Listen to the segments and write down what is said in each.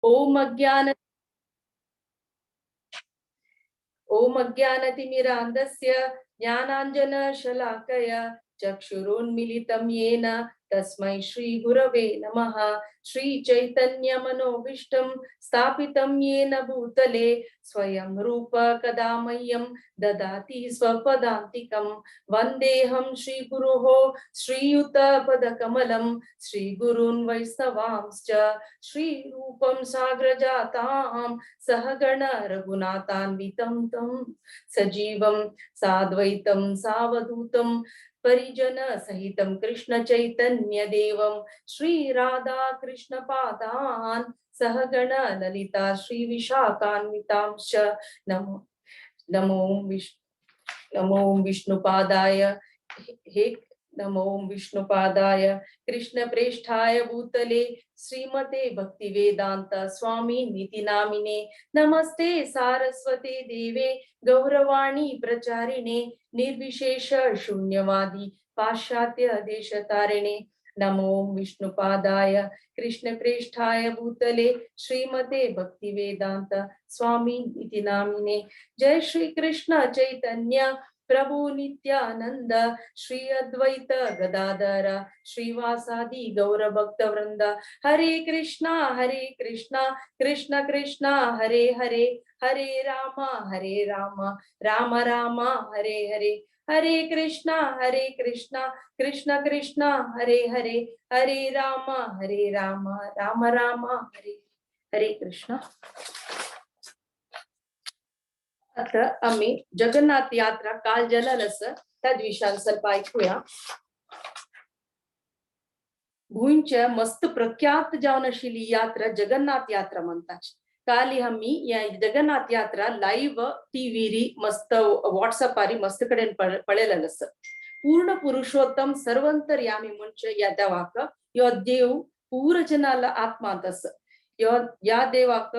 ॐ अज्ञान ॐ अज्ञानतिमिरान्धस्य ज्ञानाञ्जनशलाकया चक्षुरुन्मिलितं येन तस्मै श्रीगुरवे नमः। श्रीचैतन्यमनोभीष्टं स्थापितं येन भूतले स्वयं रूप कदा मह्यं ददाति स्वपदान्तिकं। वन्देऽहं श्रीगुरोः श्रीयुतपदकमलं श्रीगुरून् वैष्णवांश्च श्रीरूपं साग्रजातां सहगण रघुनाथान्वितं तं सजीवं साद्वैतं सावधूतं परिजन सहितं कृष्ण चैतन्य देवं श्री राधा कृष्ण पादान् सहगण ललिता श्री विशाखान्वितांश्च। नमो नमो नमो विष्णुपादाय हे नमो विष्णुपादाय कृष्ण प्रेष्ठाय भूतले श्रीमते भक्तिवेदांत स्वामी निति नामिने। नमस्ते सारस्वते देवे गौरवाणी प्रचारिणे निर्विशेष शून्यवादी पाश्चात्य देशतारिणे। नमो विष्णुपादाय कृष्ण प्रेष्ठाय भूतले श्रीमते भक्तिवेदांत स्वामी इति नामिने। जय श्री कृष्ण चैतन्य प्रभु नित्यानंद श्री अद्वैत गदाधर श्रीवासादि गौर भक्त वृंद। हरे कृष्णा कृष्ण कृष्ण हरे हरे, हरे राम राम राम हरे हरे। हरे कृष्णा कृष्ण कृष्ण हरे हरे, हरे राम राम राम हरे हरे कृष्ण। आता आम्ही जगन्नाथ यात्रा काल जलल असं त्या दिवशान ಸ್ವಲ್ಪ ऐकूया। गोंयच्या मस्त प्रख्यात जावन आशिल्ली यात्रा जगन्नाथ यात्रा म्हणतात। काली आम्ही या जगन्नाथ यात्रा लाईव्ह टीव्ही मस्त व्हॉट्सअपारी मस्त कडेन पळयलेलं आसा। पूर्ण पुरुषोत्तम सर्वंतर्यामी म्हणजे या देवाक यो देव पूर जनाला आत्मांत आसा। यो या देवाक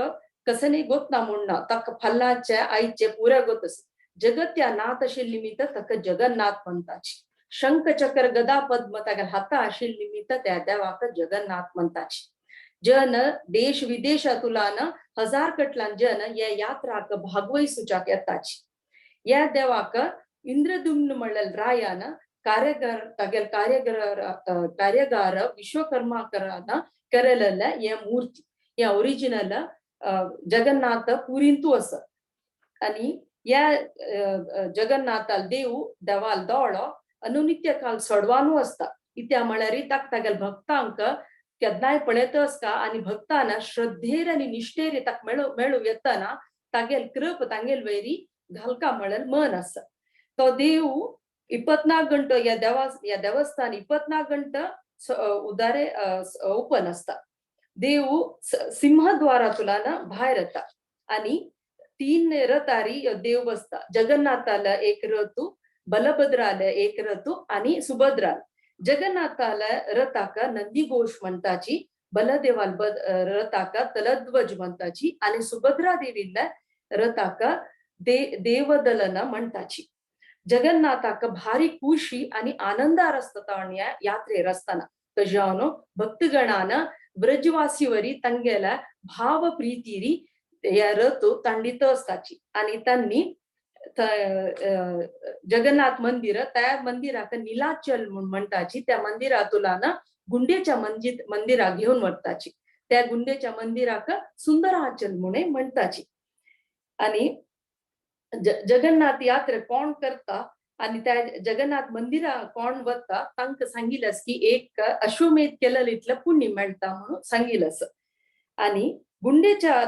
कसने गोत ना म्हणना ताका फल्लाचे आयचे पुरा गोत आसा। जगत्या नाथ आशिल्ले निमित्त ताका जगन्नाथ म्हणताची। शंख चक्र गदा पद्म ताका हाता आशिल्ले निमित्त त्या देवाक जगन्नाथ म्हणताची। जन देश विदेशातुलान हजार कटलान जन या यात्राक भागवैसुचाक येताची। या देवाक इंद्रदुम्न म्हणल रायान ಕಾರ್ಯಗಾರ ತಗೆಲ್ ಕಾರ್ಯಗಾರ ಕಾರ್ಯಗಾರ ವಿಶ್ವಕರ್ಮಕರನ ಕರೆಲಲ್ಲ या मूर्ती या ओरिजिनल जगन्नाथ पुरींतू आसा। आणि या जगन्नाथाल देव देवाल दोळो अनुनित्य काल सडवानू आसता। इत्या म्हळ्यार ताक तागेल भक्तांक केन्नाय पळयत आसता आणि भक्तांना श्रद्धेर आणि निष्ठेर ताक मेळू मेळू येतना तागेल कृप तांगेल वैरी घालका म्हळ्यार मन आसा। तो देव 24 गंटो या या देवस्थान 24 गंटो उदारे ओपन आसता। देव सिंहद्वारातुलान भायर येता आणि 3 रथारी देव बसता। जगन्नाथाला एक रथू, बलभद्राला एक रथू आणि सुभद्रा। जगन्नाथाला रथाक नंदीघोष म्हणताची, बलदेवाल रथाक तलध्वज म्हणताची आणि सुभद्रा देवीला रथाक देवदलन म्हणताची। जगन्नाथाक भारी खुशी आणि आनंदार आसता या यात्रेर आसतना। तशें भक्तगणान ब्रजवासीवरी तांगेल्या भाव प्रितीरी या रथ तांडीत आसताची आणि तांणी जगन्नाथ मंदिर त्या मंदिराक नीलाचल म्हूण म्हणटाची। त्या मंदिरातुलान गुंडेच्या मंदिराक घेवन व्हरताची। त्या गुंडेच्या मंदिराक सुंदराचल म्हूण म्हणटाची। आणि जगन्नाथ यात्रा कोण करता आणि त्या जगन्नाथ मंदिरा कोण वता तांकां सांगिल्लें आसा की एक अश्वमेध केलें इतलें पुण्य मेळटा म्हणून सांगिल्लें आसा। आणि गुंडेच्या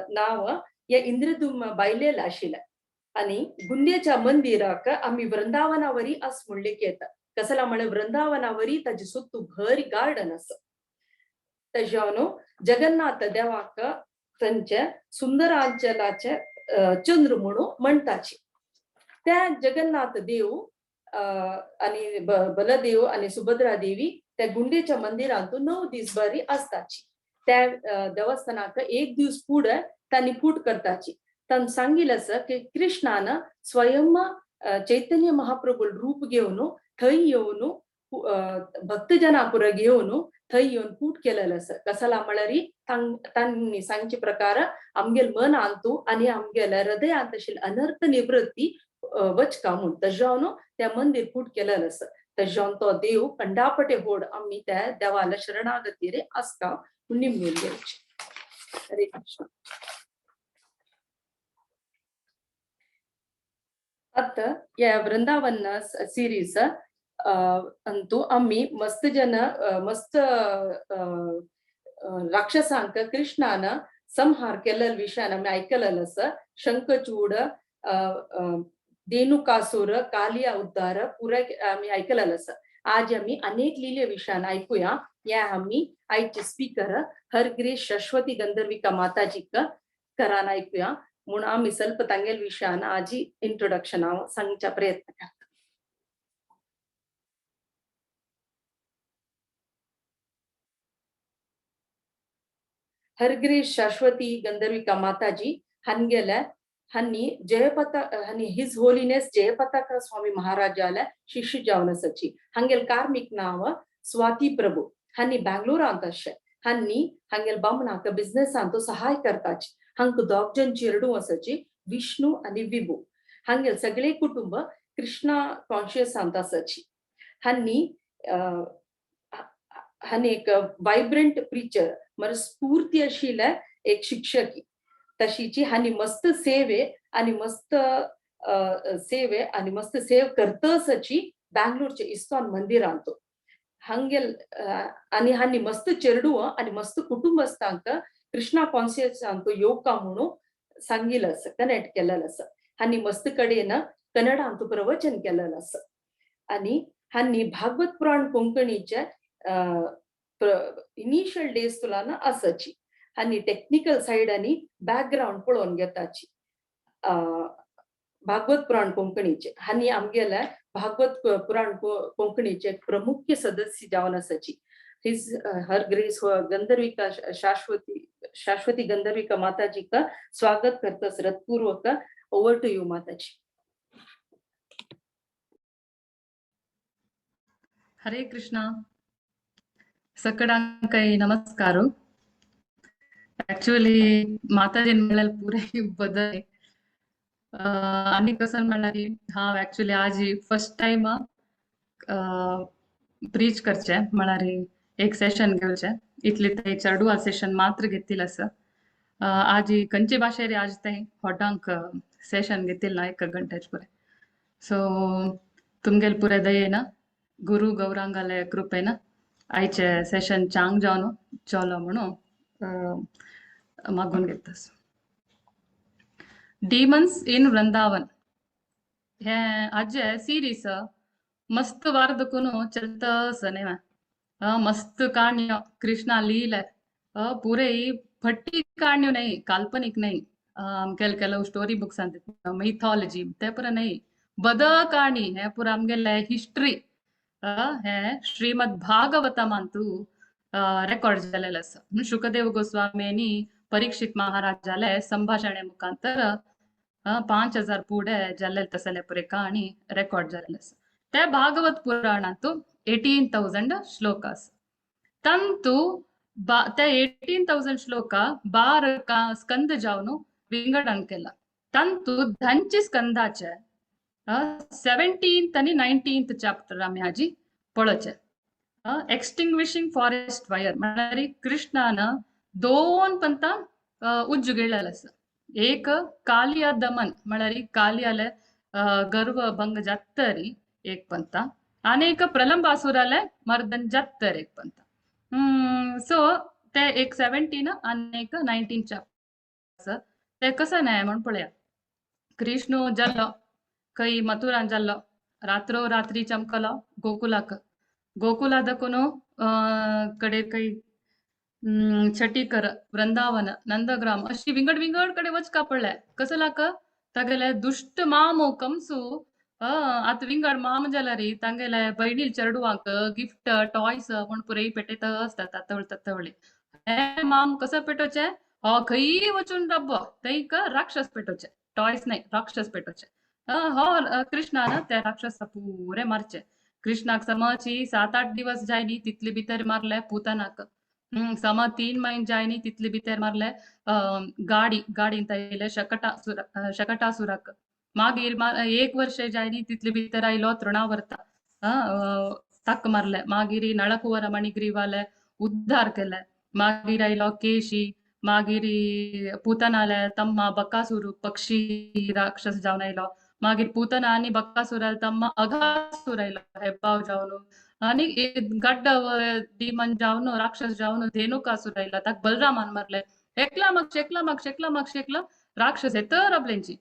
नांव या इंद्रदुम्न बायलेल आशिल्लें आणि गुंडेच्या मंदिराक आमी वृंदावनावरी आस म्हणलें येता। कसला म्हळ्यार वृंदावनावरी ताजे सुत्तू भर गार्डन आसा। तशें न्हू जगन्नाथ देवाक थंयचे सुंदरांचलाचे चंद्र म्हणून म्हणटाची। त्या जगन्नाथ देव आणि बलदेव आणि सुभद्रा देवी त्या गुंडेच्या मंदिरांतू 9 दीस बरी आसताची। त्या देवस्थानाक एक दिवस फुडें तांणी फूट करताची। तांणी सांगिल्लें आसा की कृष्णान स्वयं चैतन्य महाप्रभू रूप घेवन थंय येवन भक्तजना पुरो घेवन थंय येवन पूट केलेलं आसा. कसला म्हळ्यार तांणी सांगचे प्रकार आमगेल मन आणतो आणि आमगेल हृदयांत अशी अनर्थ निवृत्ती वचका म्हूण तशें त्या मंदिर पूट केलेलं आसा. तशें तो देव कंडापटे होड आमी त्या देवाला शरणागती रे आसका निमून घेवचे. हरे कृष्ण. आता या वृंदावन सिरीज अंतू आम्ही मस्त जन मस्त राक्षसांक कृष्णान संहार केलेल विषयान आम्ही ऐकलेलं आसा. शंखचूड, धेनुकासूर, कालिया उद्धार पुराय आम्ही ऐकलेलं आसा. आज आम्ही अनेक लिहिले विषयान ऐकूया. या आम्ही आयचे स्पीकर हरगिरीश शाश्वती गंधर्विका माताजीक करान ऐकूया म्हणून आम्ही ಸ್ವಲ್ಪ ತಂगेल विषयान आजी इंट्रोडक्शन सांगचा प्रयत्न करता. हरगिरीश शाश्वती गंधर्विका माताजी हनगेले हन्नी जयपता हन्नी his holiness Jayapataka स्वामी महाराजाला शिष्य जावन सची. हंगेल कार्मिक नाव स्वाती प्रभु. हन्नी बैंगलोर अंतशे. हन्नी हंगेल बामणाक बिझनेस अंतो सहाय करताची. हंक दोग जन चेरडू असाची विष्णू आणि विभू. हंगेल सगळे कुटुंब कृष्णा कॉन्शियस अंत असाची. हन्नी हन्नी एक वायब्रंट प्रीचर मर स्फूर्ती अशिले एक शिक्षकी तशीची. हानी मस्त सेवे आणि मस्त सेवे आणि मस्त सेव करतसची बँगलोरचे इस्कॉन मंदिरांत हंगेल आणि हानी मस्त चेरडू आणि मस्त कुटुंबस्थांक कृष्णा कॉन्शियस अंत ಯೋಗ म्हणून सांगितलं असं कनेक्ट केलेलं असं. हानी मस्त कडेन कन्नड अंत प्रवचन केलेलं असं. आणि हानी भागवत पुराण कोंकणीचे इनिशियल डेज तुला असाची. आणि टेक्निकल साइड आणि बॅकग्राऊंड पळोवन घेताची भागवत पुराण कोंकणीचे. हानी आमगेले भागवत पुराण कोंकणीचे प्रमुख सदस्य जावन आसाची. His her grace Gandharvika Shashwati Shashwati Gandharvika माताजी का स्वागत करतस हृदपूर्वक. ओवर टू you माताजी. हरे कृष्णा. सकडांकय नमस्कार. ऍक्च्युअली माताजीन म्हणल्यार पुरे बदल आनी कसं म्हणल्यार हांव ऍक्च्युअली आज फर्स्ट टायम प्रीच करचे म्हळ्यार एक सेशन घेवचे इतली ते चेडवा सेशन मात्र घेतील आसा. आज खंयचे भाशेर आज ते होटांक सेशन घेतील ना एक घंट्याच पुरे. सो तुमगेल पुरे दयेन गुरु गौरांगाले कृपेन आयचे सेशन चांग जावन चलो म्हणून मागून घेतास. डीमन्स इन वृंदावन हे आजे सिरीज मस्त वार दुखून चलतस न्ही. मस्त काणयो कृष्णा लीले पुरे फट्टी काणयो न्ही, काल्पनिक न्ही. आमगेले ಕೆಲವು स्टोरी बुक्स ಅಂತ मिथॉलॉजी ते पुरा न्ही, बद काणी हे पुरा आमगेले हिस्ट्री हे श्रीमद भागवतमांतू रेकॉर्ड जालेलं आसा. शुकदेव गोस्वामींनी परीक्षित महाराजाले संभाषणे मुखांतर 5000 पुढे जाल्ले तसले पुरे कहाणी रेकॉर्ड जालेले आसा. ते भागवत पुराणांतू 18,000 श्लोक आसा. ತಂತು ते 18,000 श्लोक 12 स्कंद जावन विंगडण केला. ತಂತು धंची स्कंदाचे 17th आनी 19th chapter आमी हाजी पळोवचे. एक्सटिंग्विशिंग फॉरेस्ट फायर म्हळ्यार कृष्णान दोन पंता उज्जू गिळ्ळेलें आसा. एक कालिया दमन म्हळ्यार कालियाले गर्व भंग जातरी एक पंता आनी एक प्रलंबासुराले मर्दन जात्तर एक पंता. सो ते एक 17 आनी एक 19 चॅप्टर ते कसं न्याय म्हण पळया. कृष्ण जाल्लो खंय मथुरान जाल्लो, रात्रो रात्री चमकलो गोकुलाक. गोकुला दकून कडे खंय छटीकर वृंदावन नंदग्राम अशी विंगड विंगड कडे वचका पडले. कसं लाक तागेले दुश्ट मामो कंसू आतां विंगड माम जाल्यार तांगेले भयणील चेडवांक गिफ्ट टॉयस म्हण पुरय पेटयत आसता तातवळ तातवळी. हे माम कसो पेटोवचे, हो खंय वचून डब्बो थंय राक्षस पेटोवचे, टॉयस न्हय राक्षस पेटोवचे. हो कृष्णान ते राक्षस पुरे मारचे. कृष्णाक समाची 7-8 दिवस जायनी तितले भितर मारले पुतनाक, समा 3 महिने जायनी तितले भितर मारले गाडी गाडींत आयले शकटासुराक, मागीर 1 वर्ष जायनी तितले भितर आयलो तृणावर्ता ताक मारले, मागीर नळकुवर मणिग्रीवाले उद्धार केले, मागीर आयलो केशी, मागीर पुतनाले तम्मा बकासुर पक्षी राक्षस जावन आयलो, मागीर पुतना आनी बकासुराले तम्मा अघासूर आयलो हेब्बाव जावन, आनी गड्ड डिमन जावन राक्षस जावन धेनुकासूर आयलो ताका बलरामान मारले. एकला मागशे एकला मागशे एकला मागशे एकला राक्षस येतर आपल्यांची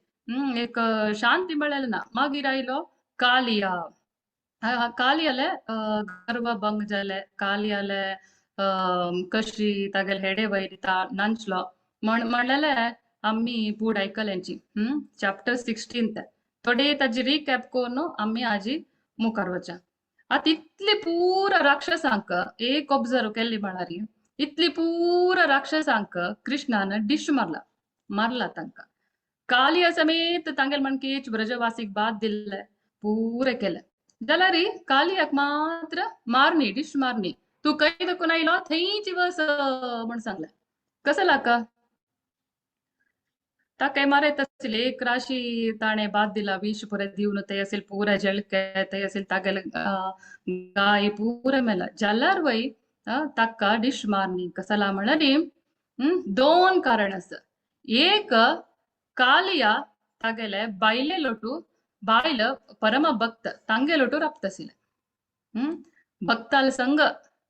एक शांती मेळ्ळें ना. मागीर आयलो कालिया, कालियाले गर्व भंग जाले, कालियाले कशी तागेले हेडे वयर नांचलो म्हणलेले आमी पूड आयकल्यांची. चॅप्टर 16 थोडे ताजी रिकॅप करून आमी आजी मुखार वचा. आतां इतली पुरा राक्षसांक एक ऑब्जर्व केल्ली म्हळ्यार इतली पुरा राक्षसांक कृष्णान डिश मारला मारला तांकां. कालिया समेत तांगेले म्हणकेच ब्रजवासीक बाद दिल्ले पुरे केले, जाल्यार कालियाक मात्र मारणी डिश मारणी, तूं खंय दकून आयलो थंयच वस म्हण सांगलें. कसं लाका ताका मारत आशिल्ले एक राशी ताणें बाद दिला विष पुरे दिवन थंय असेल पुरे जळके थंय असेल तागेले गाय पुरे मेला, जाल्यार वय ताका डिश मारणी कसला म्हणल्यार 2 कारण आसा. एक कालिया तागेले बायले लोटू बायल परम भक्त तांगे लोटू राबता आशिल्ले, भक्ताल संग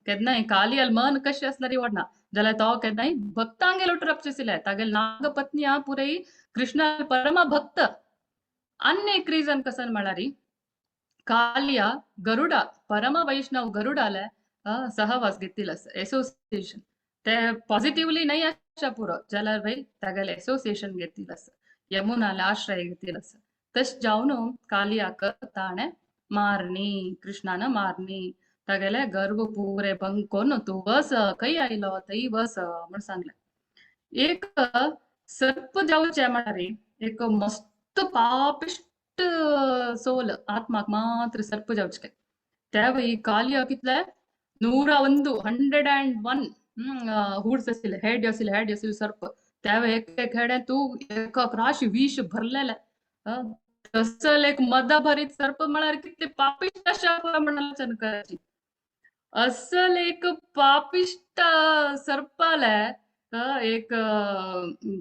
केन्नाय कालियाल मन कशें आसल्यार वडना जाल्यार तो केन्नाय भक्तांगे लोटू राबचे आशिल्ले. तागेले नागपत्नी आ पुरय कृष्णा परम भक्त. आनी एक रिजन कसन म्हळ्यार कालिया गरुडा परम वैष्णव गरुडाले सहवास घेतिल्लो आसा, एसोसिएशन ते पॉझिटिव्हली नाही आसच्या पुरो जाल्यार भाई तागेले एसोसिएशन घेतिल्लो आसा, यमुनाले आश्रय घेतिल्लो आसा. तशें जावन कालियाक ताणें मारणी कृष्णान मारणी तागेले गर्व पुरे भंग करून तूं वस खंय आयलो थंय वस म्हण सांगलें. एक सर्प जावचें म्हळ्यार एक मस्त पापिश्ट सोल आत्माक मात्र सर्प जावचें. त्या वय कालिया कितले 101 101 हूड्स आशिल्ले, हेड आशिल्ले, हेड आशिल्ले सर्प. त्या वय एक एक हेडे तूं एक राशी विष भरलेले तसल एक मदाभरीत सर्प म्हळ्यार कितले पापिश्ट आशा म्हण करायची. असल एक पापिश्ट सर्पाले एक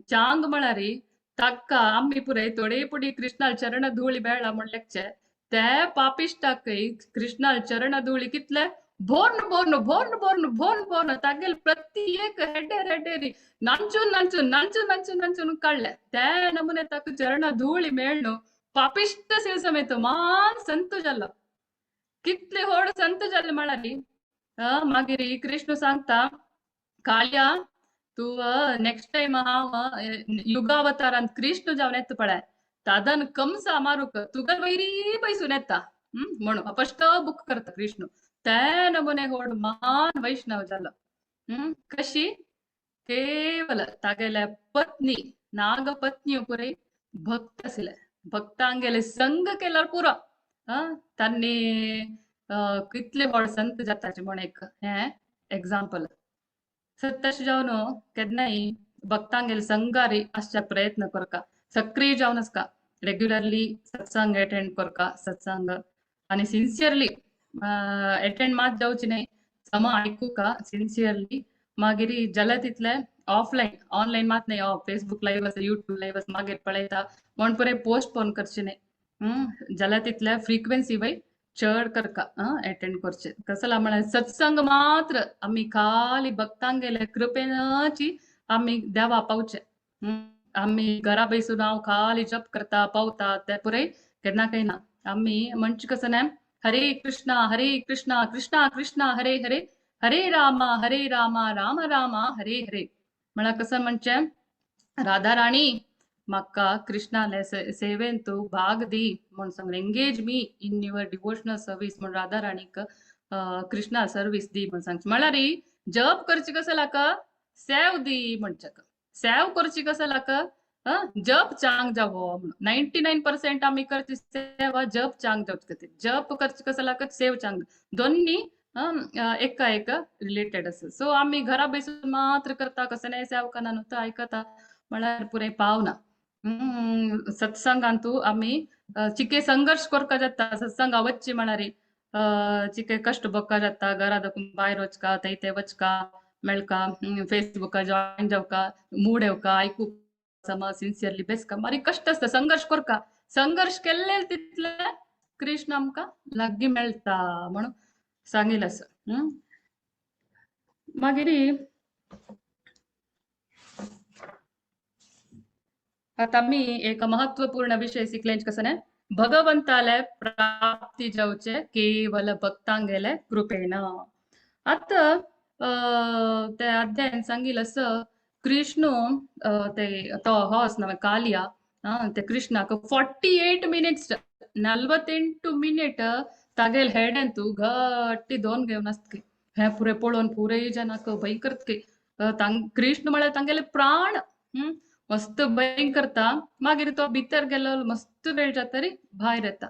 चांग म्हळ्यार ताका आमी पुराय थोडे पुडी कृष्णाल चरण धुळी बेळा म्हण लेखचे ते पापिश्टाकय कृष्णाल चरण धुळी कितले भोर्न भोर्न भोर्न भोर्न भोर्न भोर्न तागेले प्रत्येक हेडेर हेडेरी नांचून नांचून नांचून नांचून नांचून काडले. ते नमुने ताका चरण धुळी मेळ्ळो पापिश्ट सिल समेत मान संत जालो. कितले होड संत जाले म्हळ्यार मागीर कृष्ण सांगता कालिया तूं नेक्स्ट टायम हांव युगावतारान कृष्ण जावन येता पळय तादन कंसा मारूक तुका वैरी पयसून येता म्हणून फस्ट बुक करता कृष्ण. ते नमुने होड महान वैष्णव जालो. कशी केवल तागेले पत्नी नागपत्नी पुरय भक्त आशिल्ले, भक्तांगेले संग केल्यार पुरो तांणी कितले व्हड संत जाताचे म्हण एक हें एग्जाम्पल. तशें जावन केन्नाय भक्तांगेले संगारी आसच्या प्रयत्न करका, सक्रीय जावन आसका, रेग्युलरली सत्संग अटेंड करका, सत्संग आनी सिन्सियरली अटेंड मात जावची न्हय, सम आयकुका सिन्सियरली. मागीर जाल्यार तितले ऑफलायन ऑनलायन मात न्हय, फेसबूक लायव्ह आसा युट्यूब लायव्ह आसा मागीर पळयता म्हण पुराय पोस्टपोन करचें न्हय, जाल्यार तितले फ्रिक्वेन्सी वय चड करका अटेंड करचें. कसला म्हळ्यार सत्संग मात्र आमी खाली भक्तांगेले कृपेनची आमी देवा पावचे. आमी घरा बैसून हांव खाली जप करता पावता ते पुराय केन्ना काय ना. आमी म्हणचे कसं न्हय हरे कृष्णा हरे कृष्णा कृष्णा कृष्णा हरे हरे हरे रामा हरे रामा राम रामा हरे हरे म्हळ्यार कसं म्हणचें राधा राणी म्हाका कृष्णाले सेवेन तूं भाग दी म्हण सांगलें. Engage me in your devotional service म्हण राधा राणीक कृष्णा सर्वीस दी म्हण सांगचें. म्हळ्यार जप करची कसं लाका सेव दी म्हणचें, सेव करची कसं लाका जप चांग जावो म्हणून. 99% आमी करची सेवा जप चांग जावचे खातीर. जप करचे कसो लागत सेव चांग, दोन्ही एका एक रिलेटेड आसा. सो आमी घरा बसून मात्र करता, कसं नाही सेवकांना नुसतं आयकता म्हळ्यार पुरें पावना. सत्संगांतू आमी चिके संघर्ष करका जाता, सत्संगा वच्ची म्हळ्यार चिके कश्ट भोगका जाता, घरा दाखून भायर वचका, थंय ते वचका मेळका, फेसबुका जॉईन जावका, मूड येवका, आयकू समा सिन्सियरली बेसका, मारी कश्ट आसता, संघर्ष करका. संघर्ष केल्ले तितले कृष्ण आमकां लागीं मेळटा म्हणून सांगिल्लें आसा. मागीर आतां आमी एक महत्वपूर्ण विशय शिकले कसो न्ही, भगवंताले प्राप्ती जावचे केवल भक्तांगेले कृपेन. आतां ते अध्यायान सांगिल्लें आसा, कृष्ण ते तो हो आसना कालिया, ते कृष्णाक 48 मिनिट्स 48 मिनिट तागेल हेडेन तूं घट्टी दोन घेवन आसता. हें पुरें पळोवन पुरें जनाक भंय करता. कृष्ण म्हळ्यार तांगेले प्राण. मस्त भंय करता. मागीर तो भितर गेलो मस्त वेळ जाता रे भायर येता.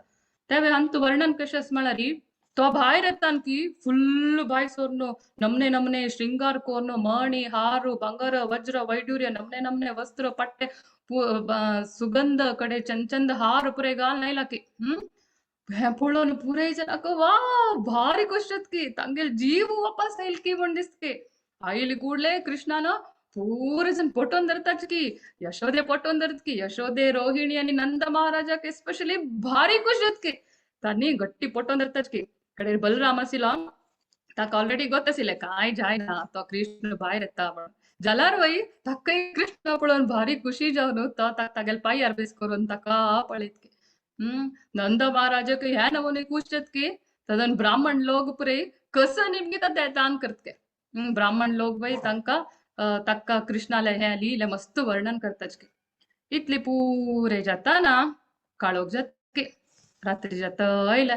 त्या वेळान तूं वर्णन कशें आसा म्हळ्यार तो भायर येता की फुल्ल भायर सोरनो नमने नमने श्रृंगार कोरनो, मणी हारू भांगर वज्र वैडूर्य नमने नमने वस्त्र पट्टे सुगंध कडे चंद हार पुरे घाल नायला की. हें पळोवन पुरे जनाक वा भारी खुश जाता की तांगेल जीव वापस आयल की म्हण दिसता की. आयले कूडले कृष्णान पूरे जण पटोवन धरताच की, यशोदे पटोवन धरत की, यशोदे रोहिणी आनी नंद महाराजाक एस्पेशली भारी खुश जाता की तांणी गट्टी पटोवन धरताच की. कडे बलराम आशिल्लो ताका ऑलरेडी गोत आशिल्लें कांय जायना तो कृष्ण भायर येता म्हणून. जाल्यार वय ताकाय कृष्ण पळोवन भारी खुशी जावन तो तागेले पांयार बेस करून ताका पळयत की. नंद महाराजाक ह्या नवून खुश जाता की तदन ब्राह्मण लोक पुरे कसो निमगी दान करत के. ब्राह्मण लोक वय तांकां ताका कृष्णाले हें लिहिलें मस्त वर्णन करताच की. इतले पुरे जाता ना काळोख जाता की, रात्री जाता आयले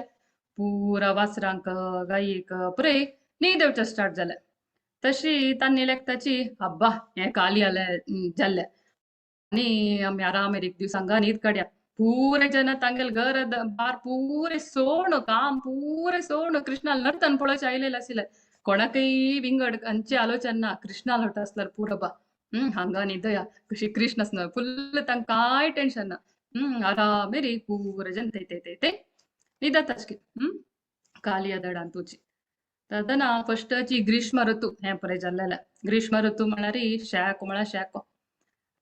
पुरा वासरांक गायीक पुरे न्हीद येवचें स्टार्ट जालें. तशी तांणी लेखताची आब्बा हें काली जालें जाल्लें आनी आमी आराम एक दीस हांगा न्हीद काडया. पुरे जेन्ना तांगेले घर बार पुरे सोण काम पुरे सोण कृष्णाल नर्तन पळोवचें आयलेलें आशिल्लें. कोणाकय विंगड खंयची आलोचन ना, कृष्णाल हट आसल्यार पुरो बा हांगा न्हिदया कशी कृष्ण आसना फुल्ल तांकां कांय टेन्शन ना. आरामेरी पुरे जन ते ते ते न्हिदताच की. कालिया दडान तुजी तदना फस्टची ग्रीष्म ऋतू हें पळय जाल्लेलें. ग्रीष्म ऋतू म्हळ्यार शेक म्हळ्यार शेको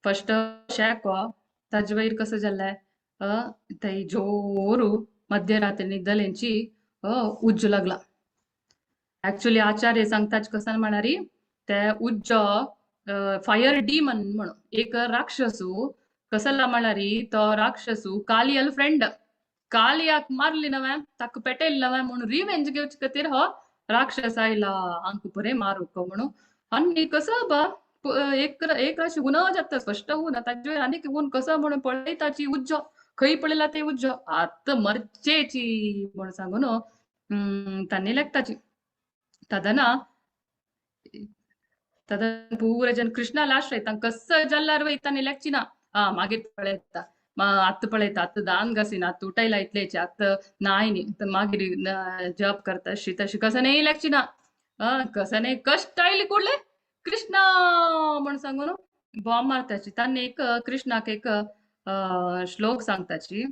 फस्ट शेको ताजे वयर कसो जाल्लें थंय जोरू मध्यरात्री न्हिदलेंची उज्जो लागला. एक्चुअली आचार्य सांगताच कसो म्हळ्यार ते उज्जो फायर डीमन म्हणून एक राक्षसू कसला म्हळ्यार तो राक्षसू कालियाल फ्रेंड कालियाक मारली नव्या ताका पेटयली नव्या म्हणून रिवेंज घेवचे खातीर हो राक्षस आयला आमकां बरें मारूंक म्हणून. आनी कसो बा एक एक राशी ऊन जाता स्पश्ट ऊन ताजे वयर आनीक ऊन कसो म्हणून पळयताची उज्जो खंय पळयला ते उज्जो आतां मरचेची म्हण सांगून तांणी लेखताची. तदना तदन पुरे जन कृष्णाला आश्रय तांकां कसो जाल्यार वय तांणी लेखची ना. आं मागीर पळयता आतां पळयता आतां दान घासीना आतां उठयला इतलेचे आतां नाय न्ही मागीर जप करता अशी तशी कसं नाही लेखची ना. कसं नाही कश्ट आयले कुडले कृष्णा म्हण सांगून बॉम्ब मारताची. तांणी एक कृष्णाक एक श्लोक सांगताची.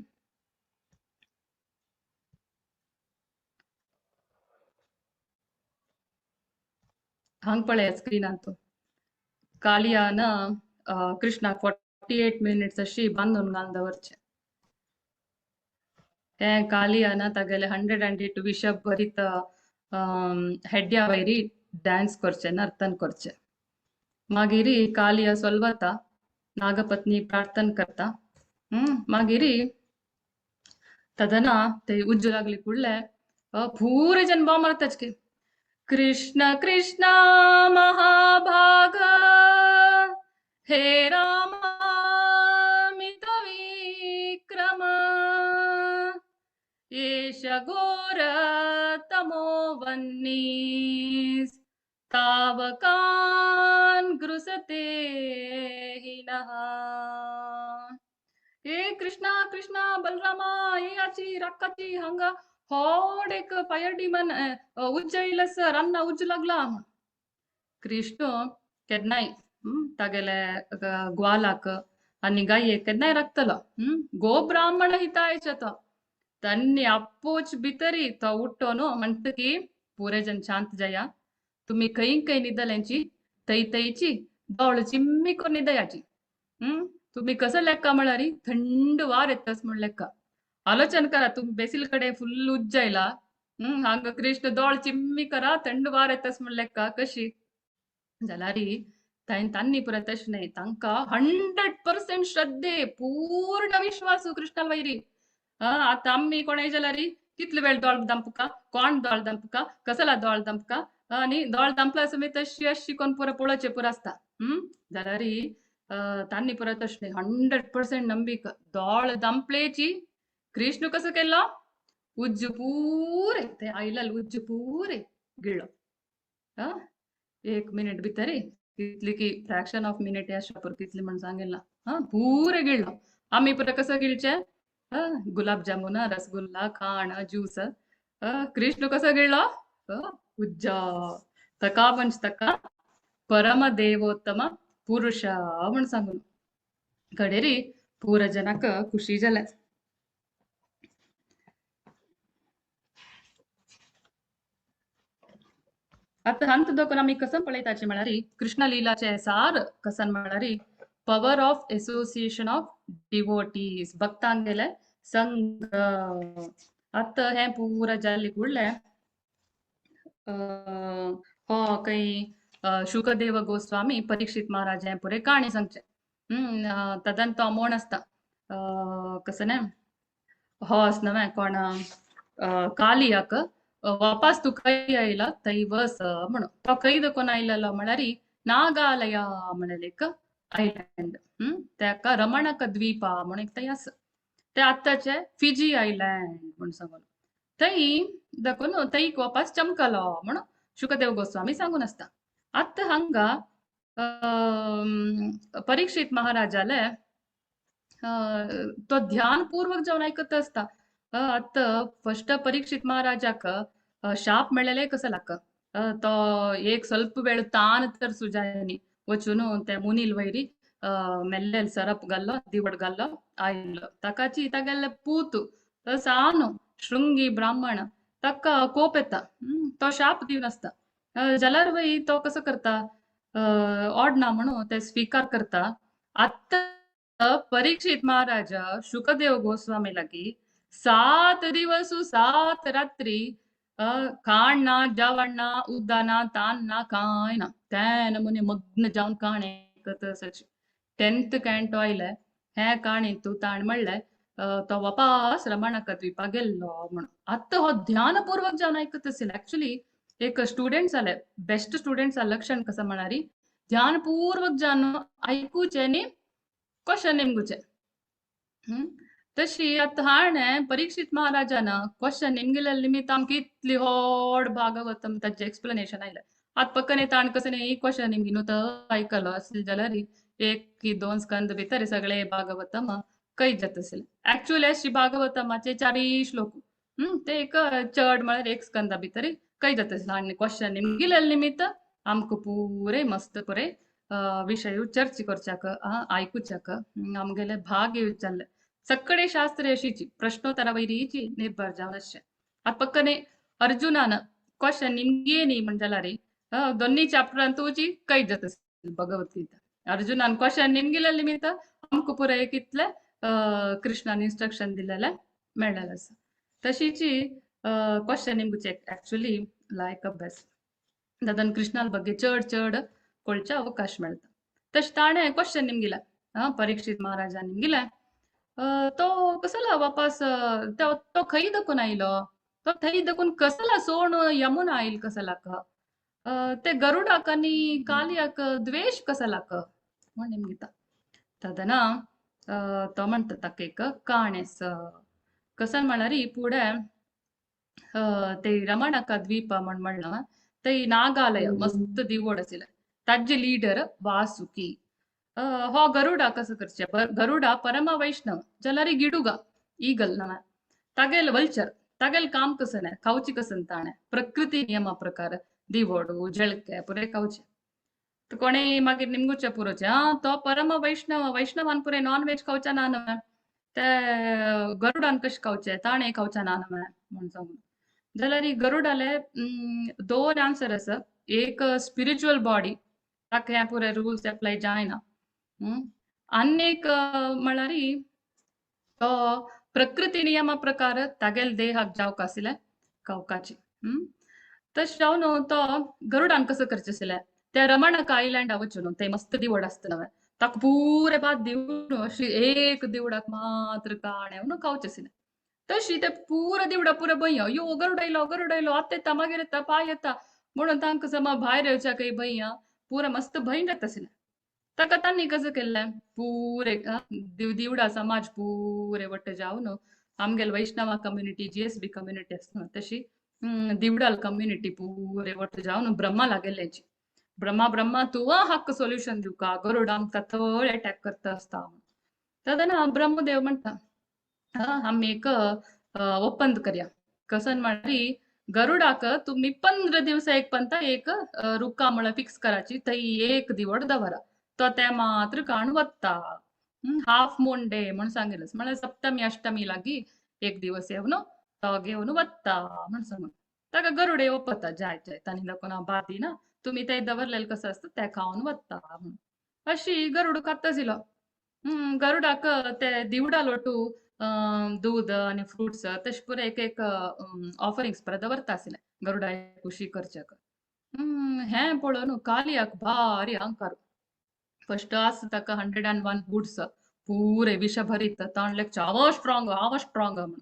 हांग पळया स्क्रिनार तो कालियान कृष्णाक 48 मिनिट्स अशी बांदून घालून दवरचें. तें कालियान तागेले 108 विशब भरीत हेड्या वयरी डान्स करचें, नर्तन करचें. मागीर कालिया सोलवता, नागपत्नी प्रार्थना करता. मागीर तदना ते उज्जू लागली कुडले पुरे जन बॉम्ब मारताच की कृष्ण कृष्ण महाभाग हे रामा विक्रम एष घोर तमो वह्निस् तावकान् ग्रसते हिनः. ए कृष्णा कृष्णा बलरामा येयाची राखाची हांगा होड एक फायर डिमन उज्ज येयला सर रान्ना उज्ज लागला म्हण. कृष्ण केन्नाय तागेले ग्वालाक आनी गायेक केन्नाय राखतलो. गो ब्राह्मण हितायचे तो तन्नी आपोच भितरी तो उठ्ठो न्हू म्हणटकी पुरे जन शांत जाया तुमी खंय खंय न्हिदल्यांची थंय थंयची दोळ चिम्मी करून न्हिदयाची. तुमी कसं लेक्का म्हळ्यार थंड वार येतस म्हण लेक्का. आलोचन करा तुमी बेसील कडेन फुल्ल उज्ज आयला हांगा कृष्ण दोळ चिम्मी करा थंड वार येतस म्हण लेक्का कशी जाल्यार तांनी पुरा तशें न्हय तांकां 100% श्रद्धे पूर्ण विश्वास कृष्णाल वैरी. आतां आमी कोणाय जाल्यार कितले वेळ दोळ दामपुका कोण दोळ दामपुका कसला दोळ दामपुका आनी दोळ दामपला समेत तशी अशी कोण पुरा पळोवचें पुरो आसता. जाल्यार तांनी पुरा तशें न्हय 100% नंबिक दोळ दामपलेची कृष्ण कसो केलो उज्ज पुरे ते आयलाल उज्ज पुरे गिळ्ळो. एक मिनिट भितर कितली की फ्रॅक्शन ऑफ मिनिट ह्या शॉपर कितली म्हण सांगेल ना. पुरे गिळ्ळो. आमी पुरा कसं गिळचें गुलाबजामुन रसगुल्ला खाण ज्यूस. कृष्ण कसो गिळ्ळो उज्ज तका पंच तका परमदेवोत्तम पुरुष म्हण सांगून कडेरी पुरा जनाक खुशी जालें. आतां हांत दोकून आमी कसन पळयताचे म्हळ्यार कृष्ण लिलाचे सार कसन म्हळ्यार power of association of devotees भक्तांगेले संघ. आतां हें पुरा जाल्ले कुडलें हो खंय शुकदेव गोस्वामी परीक्षित महाराज हें पुरें काणी सांगचें. तदन तो म्हण आसता कसं न्हय हो आसना न्हय कोण कालियाक वापास तूं खंय आयला थंय वस म्हणून तो खंय दखून आयलेलो म्हळ्यार नागालया म्हणलें एक आयलँड. ताका रमणक द्वीपा म्हणून एक थंय आसा ते आतांचे फिजी आयलँड म्हूण सांगून थंय दाखोवन थंय वापास चमकलो म्हणून शुकदेव गोस्वामी सांगून आसता. आतां हांगा परीक्षित महाराजाले तो ध्यानपूर्वक जावन आयकत आसता. आतां फस्ट परीक्षित महाराजाक शाप मेळ्ळेले कसो लाक तो एक ಸ್ವಲ್ಪ वेळ तान तर सुजायनी वचून ते मुनील वैरी मेल्लेल सरप घाल्लो दिवड घाल्लो आयलो ताकाची तागेले पूत सानो शृंगी ब्राह्मण ताका कोप येता. तो शाप दिवन आसता जाल्यार वय तो कसो करता ओडना म्हणून ते स्विकार करता. आतां परीक्षित महाराज शुकदेव गोस्वामी लागीं 7 दिवस 7 रात्री खाण ना जेवण ना उदक ना तान ना कांय ना ते नमुने मग्न जावन काणी आयकत. 10th canto आयलें हें काणी तूं ताण म्हणलें तो वापास रमणक द्वीपा गेल्लो म्हणून. आतां हो ध्यानपूर्वक जावन आयकत आशिल्लो. एक्चुअली एक स्टुडंट जाले बेस्ट स्टुडंट लक्षण कसं म्हळ्यार ध्यानपूर्वक जावन आयकुचें आनी क्वेश्चन नेमकुचें. तशी आतां हाणें परीक्षित महाराजान क्वेश्चन निमगिल्ले निमित्त आमकां इतली व्हड भागवतम ताचें एक्सप्लेनेशन आयलें. आतां पक्कन ताण कसं न्ही क्वेश्चन निमगी न्हू तो आयकलो आसलें जाल्यार 1 की 2 स्कंद भितर सगळे भागवतम कैद जाता आसलें. एक्चुअली अशी भागवतमाचे 4 श्लोक ते एक चड म्हळ्यार 1 स्कंदा भितर कैद जाता आसलें. आनी क्वेश्चन निमगिल्ले निमित्त आमकां पुरे मस्त पुरे विशय चर्चा करच्याक आयकुच्याक आमगेले भाग्य जाल्लें. सगळे शास्त्र अशीची प्रश्नोत्तरा वैरीची निर्भर जावन आसचें. आतां पक्कने अर्जुनान क्वेश्चन निमगे न्ही म्हण जाल्यार दोन्ही चॅप्टरान तुजी कैद जाता भगवद्गीता. अर्जुनान क्वेश्चन निमगिल्ले निमित्त आमकां पुराय कितले कृष्णान इन्स्ट्रक्शन दिलेलें मेळ्ळेलें आसा. तशीची क्वेश्चन निमगुचे एक्चुअली लायक अभ्यास दादान कृष्णाल ಬಗ್ಗೆ चड चड कळचे अवकाश मेळटा. तशें ताणें क्वेश्चन निमगिलें परीक्षित महाराजा निमगिलें तो कसला वापास तो खंय दखून आयलो तो थंय दखून कसला सोण यमुना आयल कसलाक ते गरुडाक आनी कालियाक द्वेश कसलाक म्हण निमगिता. तदना तो म्हणटा ताका एक काणेस कसन म्हळ्यार फुडें ते रमणका द्वीप म्हण म्हणलां थंय नागालय मस्त दिवड आशिल्लें ताजे लिडर वासुकी. हो गरुडा कसं करचे, गरुडा परम वैष्णव जाल्यार गिडुगा ईगल नव्हे तागेल वल्चर तागेल काम कसं नाही खावची कसं ताणे प्रकृती नियमा प्रकार दिवोडू जळके पुरे खावचे. तर कोणी मागीर निमगुचे पुरोचे हा तो परम वैष्णव, वैष्णवान पुरे नॉन व्हेज खावचे ना नव्हे, ते गरुडान कशें खावचे, ताणे खावचे ना नव्हे म्हूण सांगून. जाल्यार गरुडाले दोन आन्सर आसा. एक स्पिरिच्युअल बॉडी ताका हे पुरे रुल्स एप्लाय जायना, आनी एक म्हळ्यार तो प्रकृती नियमा प्रकार तागेल देहाक जावंक आशिल्लें खावकाची. तशें जावन तो गरुडान कसो करचें आशिल्लें, त्या रमणक आयलँडा वचून ते मस्त दिवड आसता नवें ताका पुरे भात दिवन अशी एक दिवडाक मात्र काण येवन खावचें आशिल्लें. तशी ते पुरो दिवडा पुरो भंय, यो गरुड आयलो गरुड आयलो, आतां येता मागीर येता पांय येता म्हणून तांकां समा भायर येवच्या काही भंय पुरो मस्त भंय जाता आशिल्लें. ताका तांणी कसं केल्लें पुरे दिवडा समाज पुरे वट्ट जावन आमगेले वैष्णवा कम्युनिटी GSB community आसता तशी दिवडाल कम्युनिटी पुरे वट्ट जावन ब्रह्मा लागेल्ल्याची, ब्रह्मा ब्रह्मा तूं हक्क सोल्युशन दिवका, गरुड आमकां थळ अटॅक करता आसता. तेन्ना ब्रह्मदेव म्हणटा आमी एक ಒಪ್ಪಂದ करया, कसन म्हळ्यार गरुडाक तुमी 15 दिवसा एक पंता एक रुका म्हळ्यार फिक्स कराची, थंय एक दिवड दवरा, तो ते मात्र काण वता, हाफ मून डे म्हूण सांगिल्लें, म्हळ्यार सप्तमी अष्टमी लागी एक दिवस येवन तो घेवन वता म्हूण सांगून. ताका गरुड येवपता जाय जाय तांणी दाखोवन हांव बादी ना, तुमी ते दवरलेलें कसं आसता ते खावन वता म्हूण. अशी गरुड खाता आशिल्लो. गरुडाक ते दिवडा लोटू दूद आनी फ्रुट्स तशें पुरो एक एक ऑफरिंग्स परत दवरता आशिल्लें गरुडा खुशी करच्याक. हें पळोवन कालियाक भारी अहंकार. फस्ट आसा ताका 101 गुड्स पुरे विषभरीत ताणलें हांव स्ट्रॉंग हांव स्ट्रॉंग म्हणून.